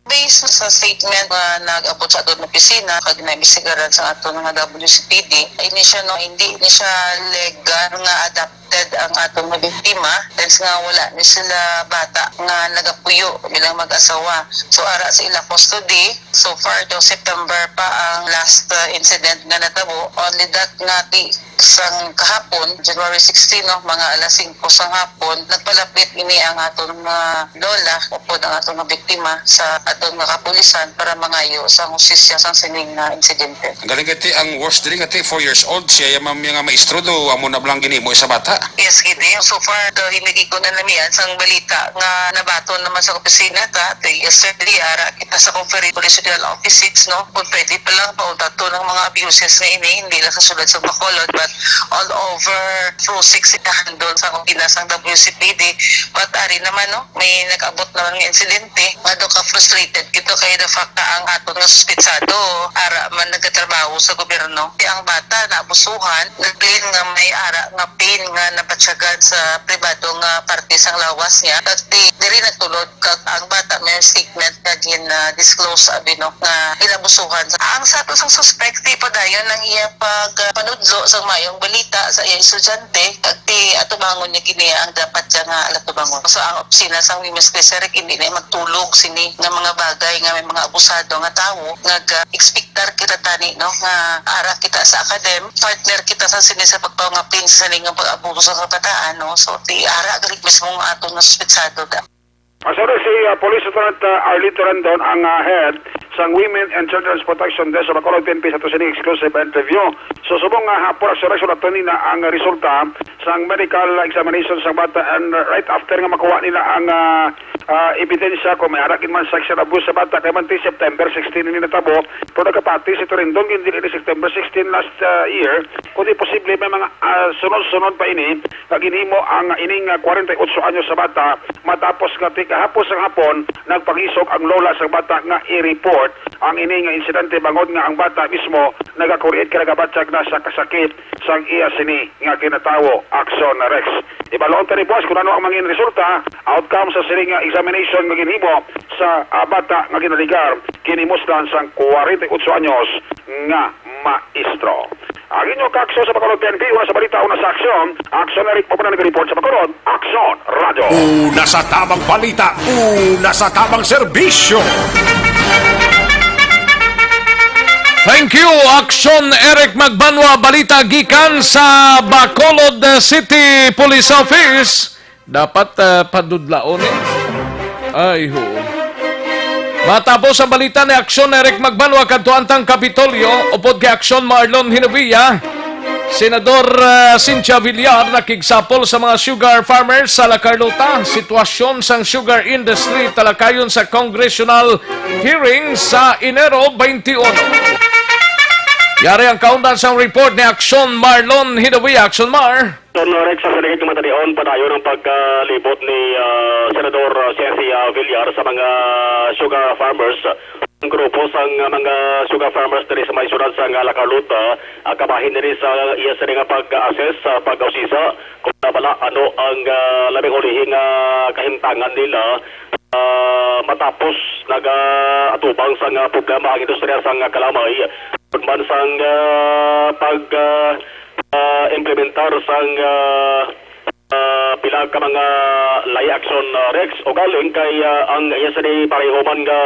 Based sa statement nga nag-abot sa aton opisina kag naimbestigaran sa aton nga W C P D, ini siya, no, hindi ni siya legal nga adopted ang aton nga biktima, since nga wala ni sila bata nga nagapuyo bilang mag-asawa. So, ara sa ila custody, so far daw September pa ang last, uh, incident nga natabo. Only that nga ti sang kahapon, January sixteen, no, mga alas singko sang hapon, nagpalapit ini ang aton nga lola, upod ang aton nga biktima sa aton nga kapulisan para mangayo sa hustisya sang sining nga insidente. Ang galing kay ti, ang worst diri nga ti, four years old, siya yung mga, mga maestro do, amo na lang ginimo sa bata. Yes, gid. So far, the hinigig ko na namian sang balita nga nabaton naman sa opisina ta, the yesterday, ara kita sa conference, Police Regional Office six, no? Kung pwede pa lang, pauntat to ng mga abuses nga ini, hindi lang sa sulod sa Bacolod, but all over through six handle sa opisina sang W C P D. But ari naman, no, may nag-abot naman nga insidente nga do ka frustrated kito kay the fact na ang aton nga suspitsado ara man nagatrabaho sa gobyerno. Kaya ang bata naabusuhan, nag-claim nga may ara nga pain nga nabatyagan sa pribado nga parte sang lawas niya. Kag di, diri nagtulod kag ang bata may statement nga gin, ah, disclose abi, no, nga inabusuhan. Ang sa ato sang suspect, ti padayon ang iyang pag, ah, panudlo sa mayong balita sa iyang estudyante, kag ti atubangon niya kini ang dapat siya nga alatubangon. So, ang opisina sang Women's Special Rights, hindi na magtulog sini nga mga bagay nga may mga abusado nga tawo, nga ga-, expectar kita tani, no, nga ara kita sa academ, partner kita sa sini sa pagpangapin sa sini nga pag-abuso. Sa kabataan, no? So, ti ara gid mismo nga aton nasuspetsado da. Masuri si, ah, Police Lieutenant, ah, Arlito Rendon ang, ah, head sang Women and Children's Protection Desk sa Bacolod P N P sa ato sining exclusive interview. So, subong nga hapon, actually, sulat nila ang resulta sang medical examination sang bata, and, uh, right after nga makuha nila ang, ah, ah, ebidensya kung may ara gid man sexual abuse sa bata, kay man ti September sixteen ini natabo, pero nagapati si Torindon gid dili ni September sixteen last, ah, year, kundi posible may mga, ah, sunod-sunod pa ini nga ginhimo ang ining, ah, forty-eight anyos sa bata, matapos nga ti kahapon sang hapon nagpangisog ang lola sa bata nga i-report ang ini nga insidente, bangod nga ang bata mismo nagakuryente kay nagabatyag na sa kasakit sang iya sini nga ginatawo, Action Rex. Ibalon ta ni buwas kung ano ang mangin resulta, outcome sa sini nga examination nga ginhimo sa, ah, bata nga ginaligar kini muslan sang forty-eight anyos nga maestro. Ang inyo kaakso sa Bacolod P N P, una sa balita, una sa aksyon. Aksyon Eric Papanan nag-report sa Bacolod. Aksyon Radio. Una sa tamang balita, una sa tamang serbisyo. Thank you, Aksyon Eric Magbanwa. Balita gikan sa Bacolod City Police Office. Dapat, ah, padudlaon eh. Ay, ho. Matapos ang balita ni Aksyon Eric Magbanwa kadto antang Kapitolyo, upod kay Aksyon Marlon Hinavia, Senador, ah, Cynthia Villar nakigsapol sa mga sugar farmers sa La Carlota. Sitwasyon sang sugar industry talakayon sa congressional hearing sa Enero twenty-one. Yari ang kaundan sang report ni Aksyon Marlon Hinavia. Aksyon Mar. Don Rex, sa sining matalion, padayon ang pagkalibot ni, ah, Senador, ah, Cynthia Villar sa mga sugar farmers. Ang grupo sang, ah, mga sugar farmers diri sa may syudad sang, ah, La Carlota, ah, kabahin diri sa iya sini nga pag-assess sa pag-usisa kung bala ano ang, ah, labing ulihi nga kahimtangan nila, ah, matapos nagaatubang sang, ah, problema ang industriya sang, ah, kalamay. Tungod man sang, ah, pag, ah, ah, implementar sang, ah, ah, pila ka mga lay action, ah, Rex, ugaling kay, ah, ang iya sini pareho man nga,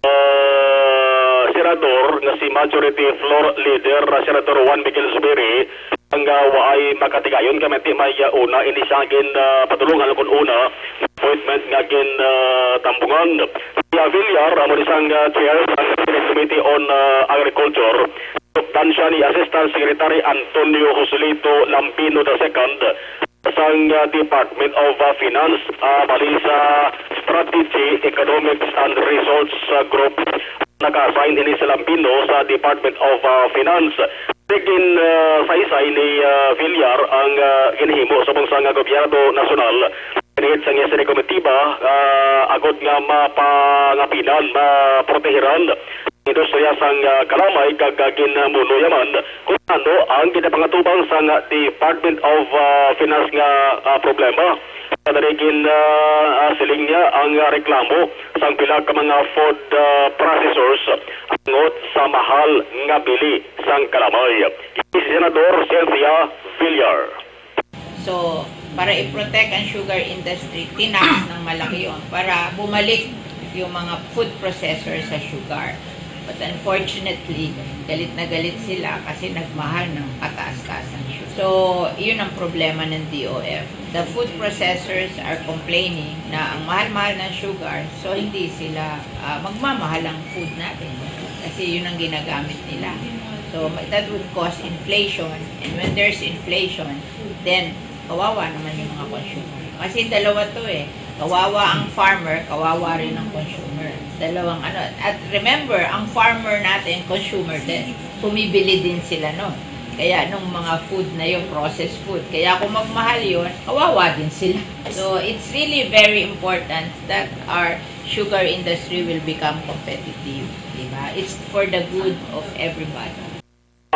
ah, senador nga si Majority Floor Leader, ah, Senador Juan Miguel Zubiri, ang, ah, waay makatigayon kay may, ah, una ini siya gin, ah, padulungan kun una appointment nga gin, ah, tambungan. Si, ah, Villar, amo ni sang, ah, chair sang Senate Committee on, ah, Agriculture. Suptan siya ni Assistant Secretary Antonio Joselito Lambino the second sang, ah, Department of, ah, Finance, ah, bali sa Strategy, Economics, and Resource, ah, Group. Naka-assign ini si Lambino sa Department of, ah, Finance. Gin, ah, saysay ni, ah, Villar ang, ah, ginhimo subong sang gobyerno nasyonal. Inihit sang iya sini komitiba, ah, agod nga mapangapinan, maprotehiran industriya sang, ah, kalamay kag, ah, ginmuno yaman kung ano ang ginapangatubang sang, ah, Department of, ah, Finance nga, ah, problema. Kadali gin, ah, ah, siling niya ang, ah, reklamo sang pila ka mga food, ah, processors angot sa mahal nga bili sang kalamay. Si Senador Cynthia Villar. So, para i-protect ang sugar industry, tinaas ng malaki yon para bumalik yung mga food processor sa sugar. But unfortunately, galit na galit sila kasi nagmahal ng kataas-taas ang sugar. So, yun ang problema ng D O F. The food processors are complaining na ang mahal-mahal ng sugar, so hindi sila, ah, magmamahal ang food natin. Kasi yun ang ginagamit nila. So, that would cause inflation. And when there's inflation, then kawawa naman yung mga consumer. Kasi dalawa to eh. Kawawa ang farmer, kawawa rin ang consumer. Dalawang ano. At remember, ang farmer natin, consumer din. Bumibili din sila, no? Kaya nung mga food na yung processed food. Kaya kung magmahal yun, kawawa din sila. So, it's really very important that our sugar industry will become competitive. Diba? It's for the good of everybody.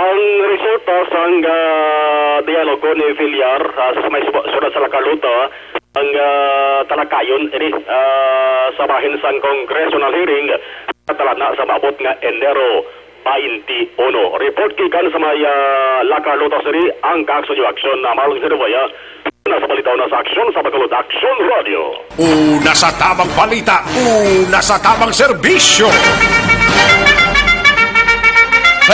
Ang resulta sang, ah, dialogo ni Villar, ah, sa may suba-, surat sa La Carlota, ang, ah, talakayon ini, ah, sa bahin sang congressional hearing, talana sa maabot nga Enero twenty-one. Report gikan sa may, ah, La Carlota City, ang Kaaksyon Aksyon na Marlon Cerevaya, na sa balita, una sa aksyon sa Bacolod Aksyon Radio. Una sa tamang balita, una sa tamang serbisyo.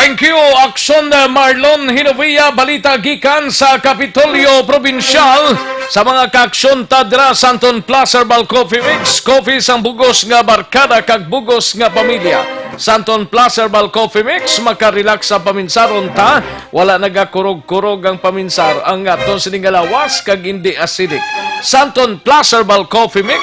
Thank you, Aksyon, uh, Marlon Hinovia. Balita gikan sa Kapitolyo Probinsyal. Sa mga kaaksyon ta dira, Santon Plus Herbal Coffee Mix, coffee sang bugos nga barkada kag bugos nga pamilya. Santon Plus Herbal Coffee Mix, makarelax sa paminsaron ta. Wala nagakurog-kurog ang paminsar, ang aton sini nga lawas kag hindi acidic. Santon Plus Herbal Coffee Mix.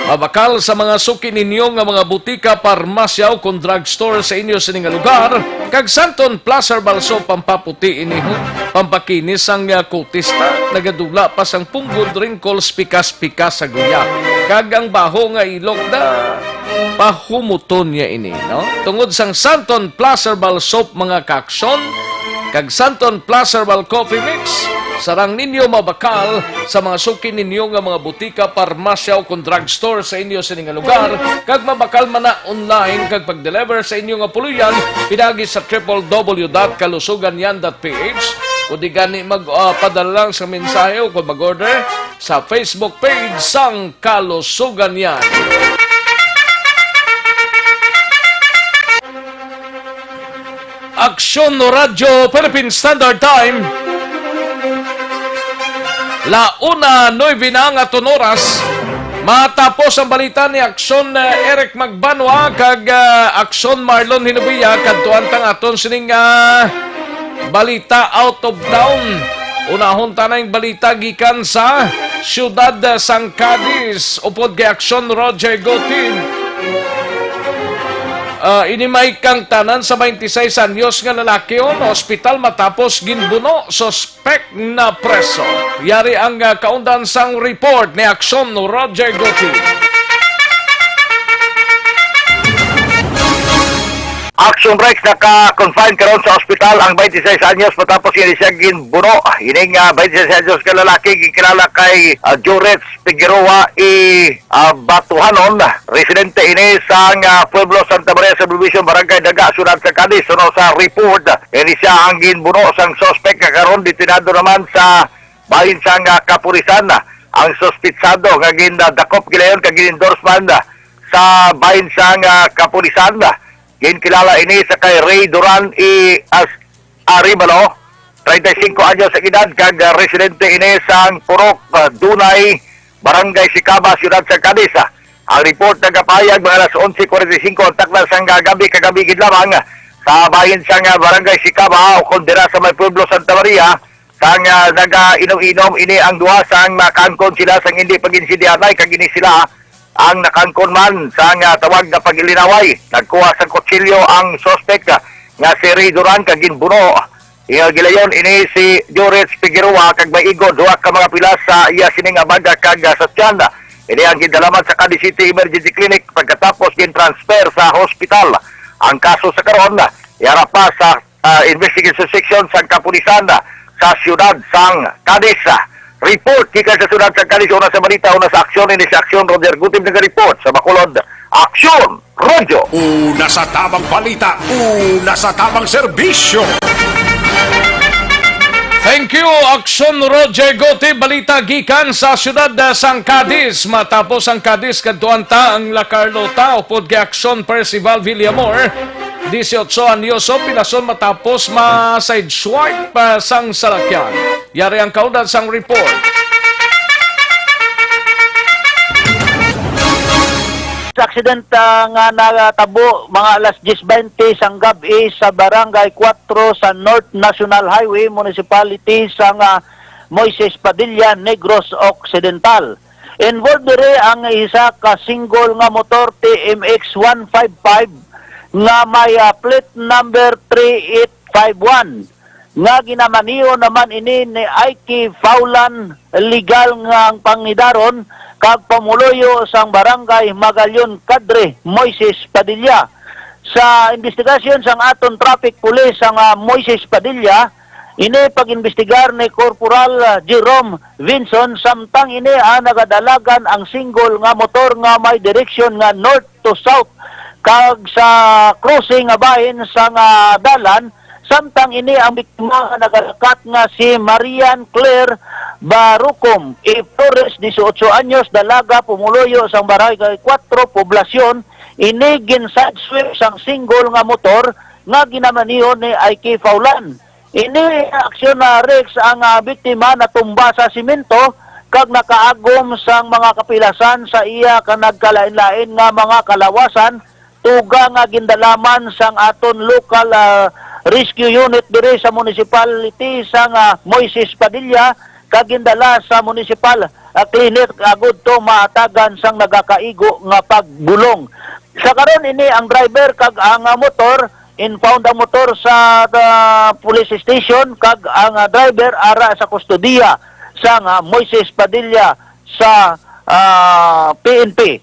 Mabakal sa mga suki ninyo nga mga butika, parmasya, o kon drugstore sa inyo sini nga lugar, kag Santon Plus Herbal Soap, pampaputi inihon, pampakinis sang, ah, kutis ta, nagadula pa sang punggod, wrinkles, pikas-pikas sa guya, kag ang baho nga ilok da, pahumuton niya ini, no? Tungod sang Santon Plus Herbal Soap, mga kaaksyon, kag Santon Plus Herbal Coffee Mix, sarang ninyo mabakal sa mga suki ninyo nga mga butika, parmasya, o kon drugstore sa inyo sini nga lugar, kag mabakal man na online kag pag-deliver sa inyo nga puloy-an pinaagi sa triple W dot kalusugan yan dot P H, o di gani mag, ah, padala lang sa mensahe o kon mag-order sa Facebook page sang Kalusugan Yan. Aksyon Radyo Philippine Standard Time. La una nuebe na ang aton oras. Matapos ang balita ni Aksyon, eh, Eric Magbanwa kag, ah, Aksyon Marlon Hinubia, kadtuan tang aton sining, ah, balita out of town. Unahon ta na ang balita gikan sa siyudad sang Cadiz, upod kay Aksyon Roger Gotin. Ah, ini may kangtanan sa twenty-six anyos nga lalaki, oh, na ospital matapos ginbuno, suspek na preso. Yari ang, ah, kaundan sang report ni Aksyon Roger Gotin. Action Rex, naka-confine karon sa ospital ang twenty-six anyos matapos ini siya ginbuno. Ining, ah, twenty-six anyos ka lalaki gikilala kay, ah, Jurex Figueroa i, ah, Batuhanon. Residente ini sa, ah, Pueblo Santa Maria Subdivision, Barangay Daga, Siyudad sa Cadiz. Suno sa report, ini siya ang ginbuno sang suspek nga karon detenado naman sa bahin sang, ah, kapulisan. Ang suspitsado nga gindakop gilayon kag gin-endorse man sa bahin sang, ah, kapulisan. Ginkilala ini sa kay Ray Duran E. As-, Arevalo, treinta y cinco anyos ang edad, kag, ah, residente ini sang Purok, ah, Dunay, Barangay Sicaba, Siyudad sa Cadiz. Ah, ang report nagapahayag mga alas onse cuarenta y cinco ang takna sang, ah, gabi kagabi gid lamang sa bahin sang, ah, Barangay Sicaba, o kon dira sa may Pueblo Santa Maria, sang, ah, nagainom-inom ini ang duha sang nakaangkon sila sang hindi pag-insindihanay, kag ini sila ang nakaangkon man sang, ah, tawag nga paglinaway. Nagkuha sang kutsilyo ang suspek, ah, nga si Ray Duran kag ginbuno. Iya gilayon ini si Joris Figueroa kag may igo duha ka mga pilas sa iya sining abaga kag, ah, sa tiyan. Ini ang gindalaman sa Cadiz City Emergency Clinic pagkatapos gin-transfer sa hospital. Ang kaso sa karon, yara pa sa ah, Investigation Section sang Kapulisan, ah, sa siyudad sang Cadiz. Ah, report gikan sa siyudad sang Cadiz, una sa balita, una sa aksyon, ini sa aksyon, Roger Gutim naga-report sa Bacolod. Aksyon, Radyo. Una sa tabang balita, una sa tabang serbisyo. Thank you, Aksyon Roger Gote. Balita gikan sa siyudad, ah, sang Cadiz. Matapos ang Cadiz, kadtuan ta ang La Carlota, upod kay Aksyon Percival Villamor. Dieciocho anyos, so pilason matapos ma-sideswipe, ah, sang salakyan. Yari ang kaundan sang report. Sa aksidente, ah, nga natabo mga alas diyes bente sang gab-i sa Barangay Cuatro sa North National Highway, Municipality sang, ah, Moises Padilla, Negros Occidental. Involved diri ang isa ka single nga motor T M X one five five nga may, ah, plate number three eight five one, nga ginamaneho naman ini ni Ike Faulan, legal nga ang pangidaron kag pumuluyo sang Barangay Magallon Cadre, Moises Padilla. Sa investigasyon sang aton traffic police sang, ah, Moises Padilla, ini pag-imbestigar ni Corporal, ah, Jerome Vinson, samtang ini, ah, nagadalagan ang single nga motor nga may direksyon nga north to south, kag sa crossing nga bahin sang, ah, dalan, samtang ini ang biktima nga nagalakat nga si Marian Claire Barucom E. Flores, dieciocho anyos, dalaga, pumuluyo sang Barangay Cuatro, Poblacion, ini gin-sideswipe sang single nga motor nga ginamaneho ni Ike Faulan. Ini aksyon na Rex ang, ah, biktima natumba sa simento kag nakaagom sang mga kapilasan sa iya ka nagkalain-lain nga mga kalawasan, tuga nga gindalaman sang aton local, ah, rescue unit diri sa municipality sang, ah, Moises Padilla kag gindala sa municipal, ah, clinic agud to maatagan sang nagakaigo nga pagbulong. Sa karon ini ang driver kag ang, ah, motor, impound ang motor sa, ah, police station kag ang, ah, driver ara sa kustodiya sang, ah, Moises Padilla sa, ah, P N P.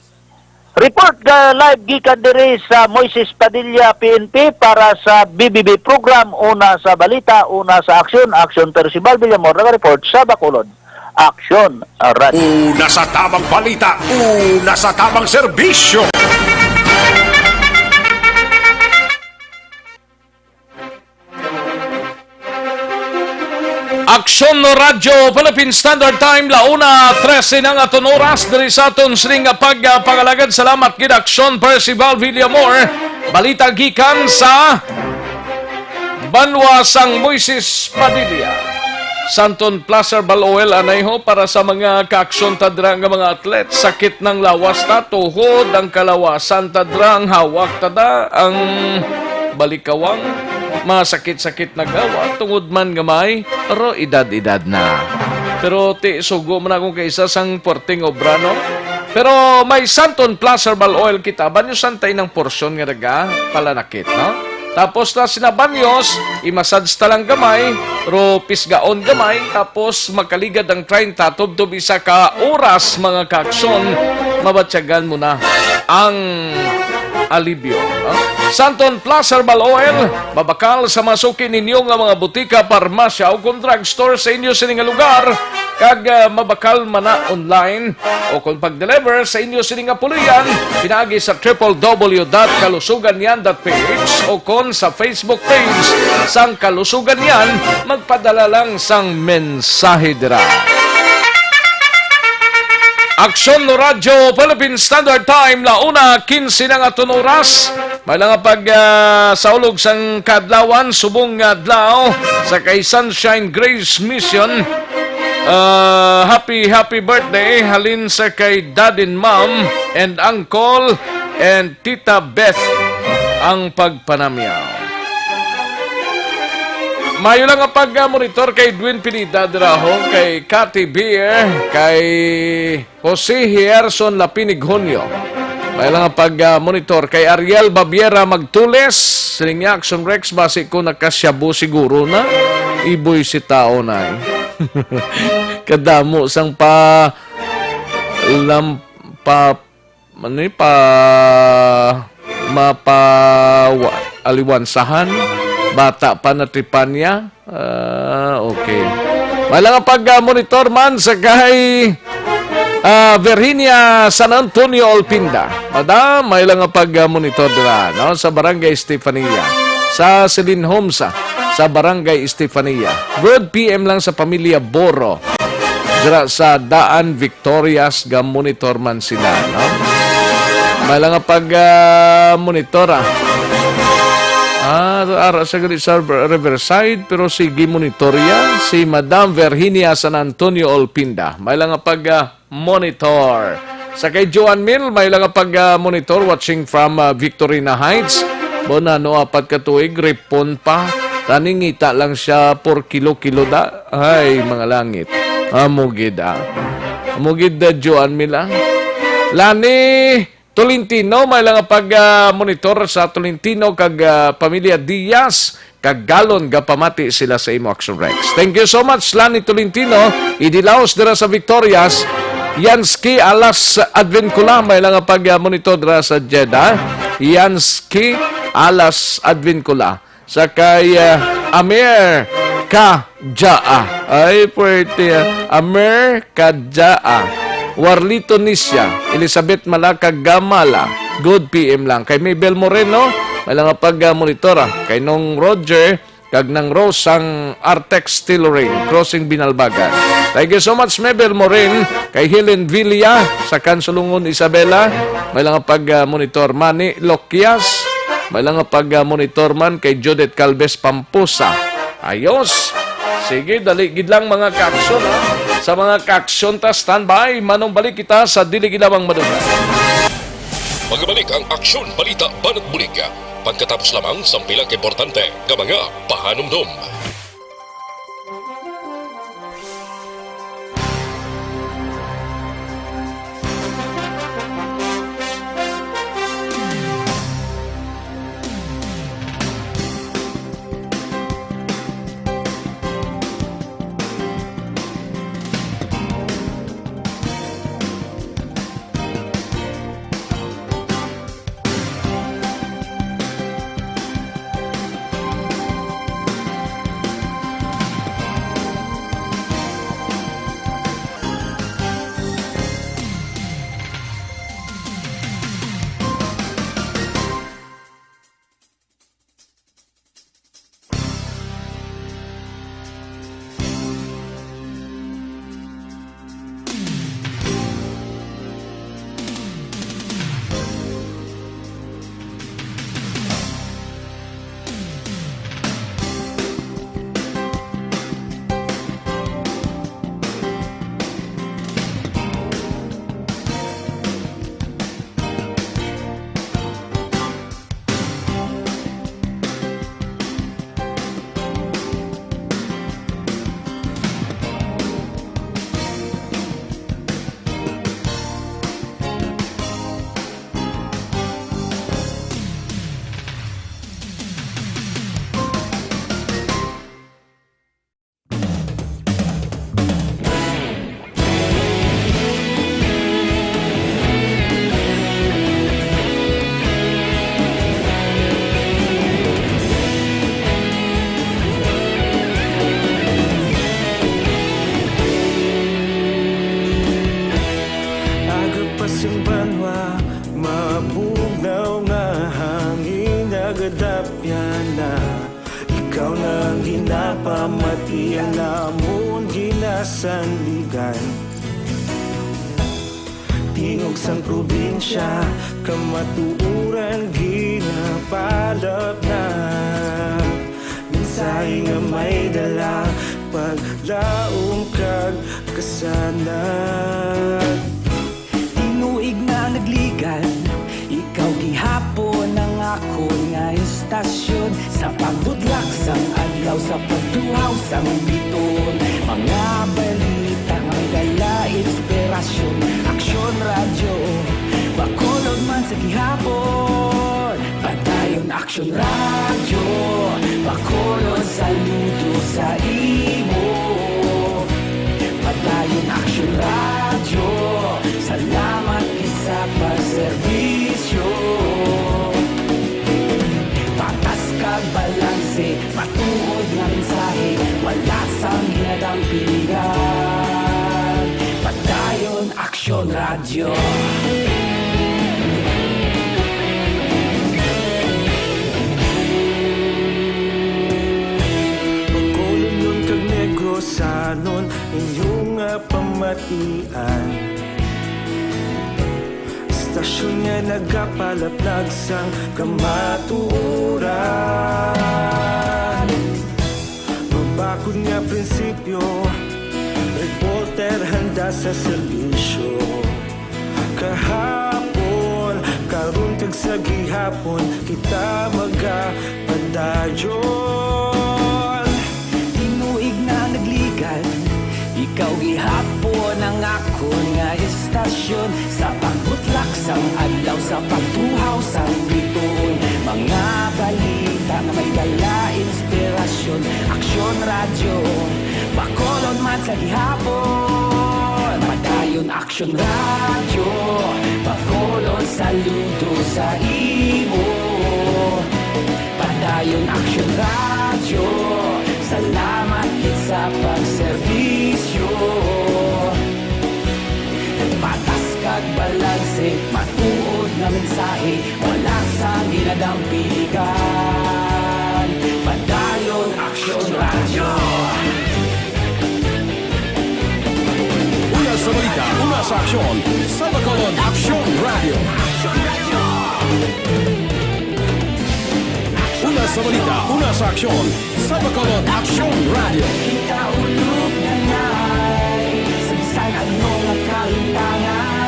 Report, ah, live gikan diri sa Moises Padilla P N P para sa B B B program, una sa balita, una sa aksyon. Aksyon, Percival Villamor, naga-report sa Bacolod. Aksyon, ah, Radyo. Una sa tamang balita, una sa tamang serbisyo. Aksyon no Radyo Philippine Standard Time, la una trese na nga aton oras diri sa aton sining nga pagpangalagad. Salamat gid, Aksyon, Percival Villamor. Balita gikan sa banwa sang Moises Padilla. Santon Plus Herbal Oil anay ho para sa mga kaaksyon ta dira nga mga atlet. Sakit ng lawas ta, tuhod ang kalawasan ta dira, ang hawak ta da, ang balikawang masakit-sakit nagawa tungod man nga may ro edad-edad na. Pero ti sugo man akong kaisa sang puwerteng obra, no? Pero may Santon Plus Herbal Oil kita. Banyo santay ng porsyon nga naga palanakit, no? Tapos na sina banyos, i-massage ta lang gamay, ro pisgaon gamay, tapos makaligad ang treinta tubtob isa ka oras, mga kaakson, mabatyagan mo na ang alibyo, no? Santon Plus Herbal Oil, mabakal sa masuki ninyo nga mga butika, parmasya, o kung drugstore sa inyo sini nga lugar, kag, ah, mabakal man na online o kung pag-deliver sa inyo sini nga puloy-an, pinaagi sa triple W dot kalusugan yan dot P H o kon sa Facebook page sang Kalusugan Yan, magpadala lang sang mensahe dira. Aksyon no Radyo Philippine Standard Time, la una quince na nga aton oras. May lang nga pag, ah, saulog sang kaadlawan, subong nga adlaw sa kay Sunshine Grace Mission. Ah, happy, happy birthday halin sa kay Dad and Mom and Uncle and Tita Beth ang pagpanamyaw. Mayo lang nga pag-monitor kay Edwin Pineda dira ho, kay Cathy Beer, kay Jose Hierson Lapinig Junio. May lang nga pag-monitor kay Ariel Babiera Magtules. Siling niya, Action Rex, basi ko nakasyabu siguro na. Iboy si tao na eh. Kadamo sang pa lam-, pa, ano eh, pa, mapa, wa-, aliwansahan. Bata pa natripan niya. Ah, okay. May lang nga pag-monitor man sa kay, ah, Virginia San Antonio Olpinda. Madam, may lang nga pag-monitor dira, no? Sa Barangay Estefania. Sa Celine Homes, ah, sa Barangay Estefania. Good P M lang sa pamilya Boro. Dira sa Daan Victorias, ga-monitor man sila, no? May lang nga pag, ah, monitor, ah. Ah, ara sa gali sa Riverside, pero sige monitorya si Madam Virginia San Antonio Olpinda. May lang nga pag, ah, monitor. Sa kay Joan Mil, may lang nga pag, ah, monitor, watching from, ah, Victorina Heights. Bo na, no, apat ka tuig, ripon pa. Tani ngita lang siya, por kilo-kilo da. Ay, mga langit. Amo gid, ah. Amo gid, ah, Joan Mil, ah. Lani Tolentino, may lang nga pag, ah, monitor sa Tolentino kag, ah, pamilya Diaz, kag Galon, gapamati sila sa imo, Action Rex. Thank you so much, Lani Tolentino, Idilaos dira sa Victorias, Yansky Alas Advincula, may lang nga pag, ah, monitor dira sa Jeddah, Yansky Alas Advincula. Sa kay, ah, Amir Kajaa. Ay, puwerte, ah. Amir Kajaa. Warlito Nisya. Elizabeth Malaka Gamala. Good P M lang. Kay Mabel Moreno, may lang nga pag, ah, monitor, ah. Kay Nong Roger, kag Nang Rose sang Artex Tailoring, Crossing Binalbagan. Thank you so much, Mabel Morin. Kay Helen Villa, sa Kansulungon, Isabela, may lang nga pag, ah, monitor. Manny Loquias, May lang nga pag-monitor man kay Judith Calves Pampusa. Ayos. Sige, dali gid lang, mga kaaksyon, ha. Sa mga kaaksyon ta, standby. Manumbalik kita sa dili gid lamang madugay. Magabalik ang Aksyon Balita Banat Bulig pagkatapos lamang sang pila ka importante nga mga pahanumdom. Aga pa sing banwa, mabugnaw nga hangin, nagadapyan na. Ikaw na ang ginapamati, ang amon ginasandigan. Tingog sang probinsya, kamatuoran ginapalapnag. Mensahe nga may dala, paglaom kag kasanag. Tinuig na nagligan, ikaw gihapon ang akon nga istasyon. Sa pagbutlak sang adlaw, sa pagtuhaw sang biton, mga balita nga may dala inspirasyon. Aksyon Radyo, Bacolod man sa gihapon. Padayon Aksyon Radyo, Bacolod, saludo sa imo. Padayon Aksyon Radyo, salamat gid sa pagserbisyo. Patas kag balanse, matuod nga mensahe, wala sang ginadampigan. Padayon Aksyon Radyo. Bacolodnon kag Negrosanon, inyo nga pamatian. Istasyon nga nagapalaplag sang kamatuoran. Mabakod nga prinsipyo, reporter handa sa serbisyo. Kahapon, karon kag sa gihapon, kita magapadayon. Tinuig na nagligan, ikaw gihapon ang akon nga istasyon. Sa pagbutlak sang adlaw, sa pagtuhaw sang biton, mga balita nga may dala inspirasyon. Aksyon Radyo, Bacolod man sa gihapon. Padayon Aksyon Radyo, Bacolod, saludo sa imo. Padayon Aksyon Radyo, salamat gid sa pagserbisyo. Patas kag balanse, matuod nga mensahe, wala sang ginadampigan. Padayon Aksyon Radyo. Una sa balita, una sa aksyon, sa Bacolod, Aksyon Radyo. Aksyon Radyo. Sa balita, una sa aksyon, sa Bacolod Aksyon Radio. Kita ulog na ngay, sa bisan ano nga kalintangan,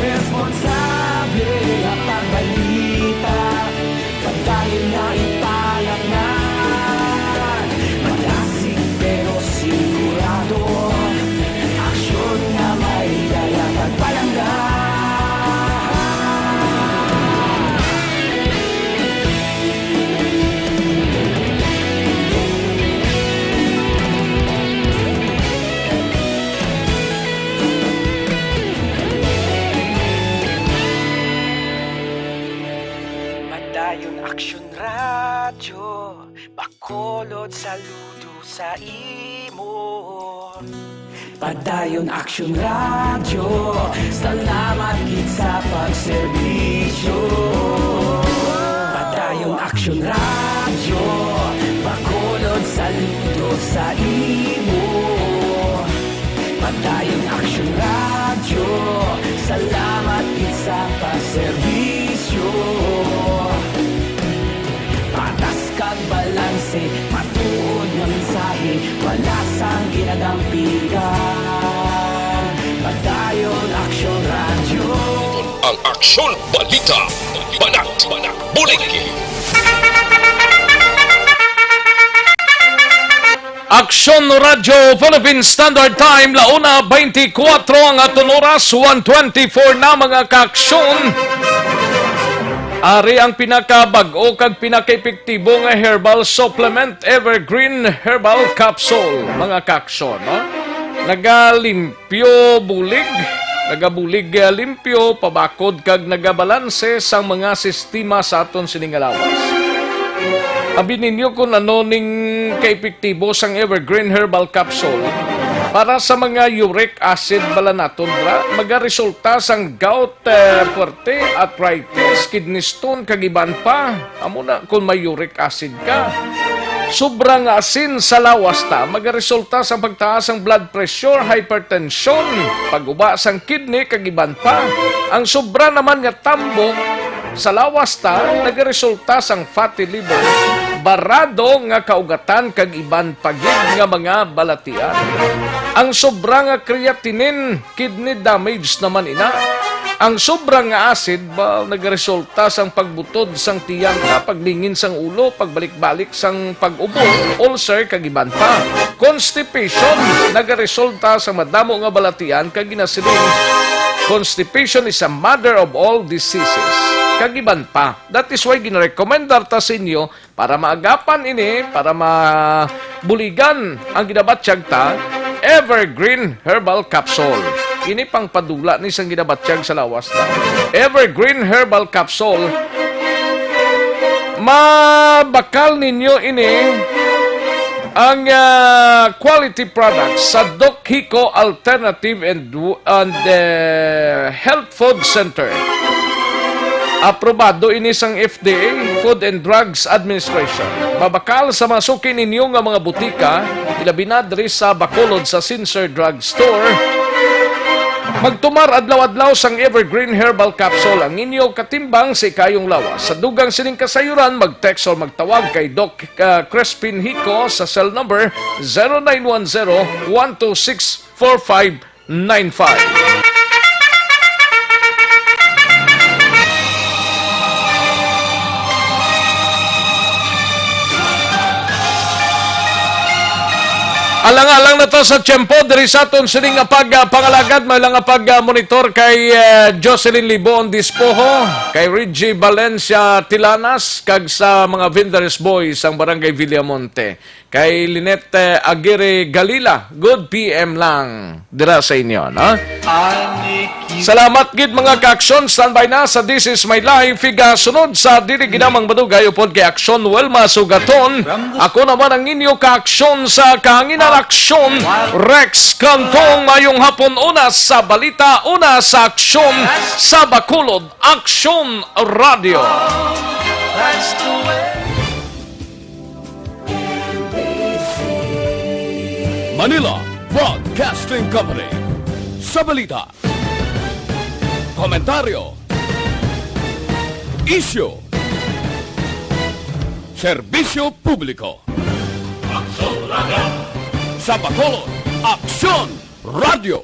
responsable nga pagbalita, pagdayon nga ipanaknan, malasig pero sigurado, aksyon nga may dala kag palangga. Padayon Aksyon Radyo, Bacolod, saludo sa imo. Padayon Aksyon Radyo, salamat gid sa pagserbisyo. Padayon Aksyon Radyo, Bacolod, saludo sa imo. Padayon Aksyon Radyo, salamat gid sa pagserbisyo. Patas kag balanse, matuod nga mensahe, wala sang ginadampigan. Padayon Aksyon Radyo. Ang Aksyon Balita, banat, bulig. Aksyon Radyo Philippine Standard Time, la una twenty-four ang aton oras, one twenty-four na, mga kaaksyon. Ari ang pinakabag-o kag pinakaepektibo nga herbal supplement, Evergreen Herbal Capsule, mga kaaksyon, no? Nagalim- Pyo bulig, nagabulig, ah, limpyo, pabakod kag nagabalanse sang mga sistema sa aton sini nga lawas. Abi ninyo kung ano ning kaepektibo sang Evergreen Herbal Capsule para sa mga uric acid bala naton, dra? Magaresulta sang gout, eh, puwerte, arthritis, kidney stone, kag iban pa. Amo na, kung may uric acid ka, sobra nga asin sa lawas ta, magaresulta sang pagtaas sang blood pressure, hypertension, pag-uba sang kidney, kag iban pa. Ang sobra naman nga tambok sa lawas ta nagaresulta sang fatty liver, barado nga kaugatan, kag iban pa gid nga mga balatian. Ang sobra nga creatinine, kidney damage naman ina. Ang sobra nga acid ba nagaresulta sang pagbutod sang tiyan ta, paglingin sang ulo, pagbalik-balik sang pag-ubo, ulcer, kag iban pa. Constipation nagaresulta sa madamo nga balatian kag ginasiling, "Constipation is a mother of all diseases," kag iban pa. That is why ginarekomendar ta sa inyo para maagapan ini, para mabuligan ang ginabatyag ta, Evergreen Herbal Capsule. Ini pangpadula ni sang ginabatyag sa lawas ta. Evergreen Herbal Capsule. Mabakal ninyo ini ang, ah, quality products sa Doc Hico Alternative and, and, eh, Health Food Center. Aprobado ini sang F D A, Food and Drugs Administration. Mabakal sa mga suki ninyo nga mga butika, ilabi na diri sa Bacolod sa Sincere Drug Store. Magtumar adlaw-adlaw sang Evergreen Herbal Capsule, ang inyo katimbang sa ikayong lawas. Sa dugang sining kasayuran, mag-text or magtawag kay Doc, uh, Crispin Hico sa cell number zero nine one zero one two six four five nine five. Alang-alang na ta sa tiyempo diri sa aton sining nga pag, ah, pangalagad, may lang nga pag, ah, monitor kay, ah, Jocelyn Libon Dispoho, kay Reggie Valencia Tilanas, kag sa mga Vinderes Boys sang Barangay Villamonte. Kay Lynette, eh, Aguirre Galila, good P M lang dira sa inyo, no? Salamat gid, mga kaaksyon. Standby na sa This Is My Life. Higa sunod sa dili ginamang madugay upod kay Aksyon Wilma Sugaton. Ako naman ang inyo kaaksyon sa kahanginan, Aksyon Rex Cantong. Mayong hapon, una sa balita, una sa aksyon sa Bacolod, Aksyon Radio. Manila Broadcasting Company. Sa balita, komentaryo, isyu, Serbisyo publiko. Aksyon Radio. Sa Bacolod, Aksyon Radio.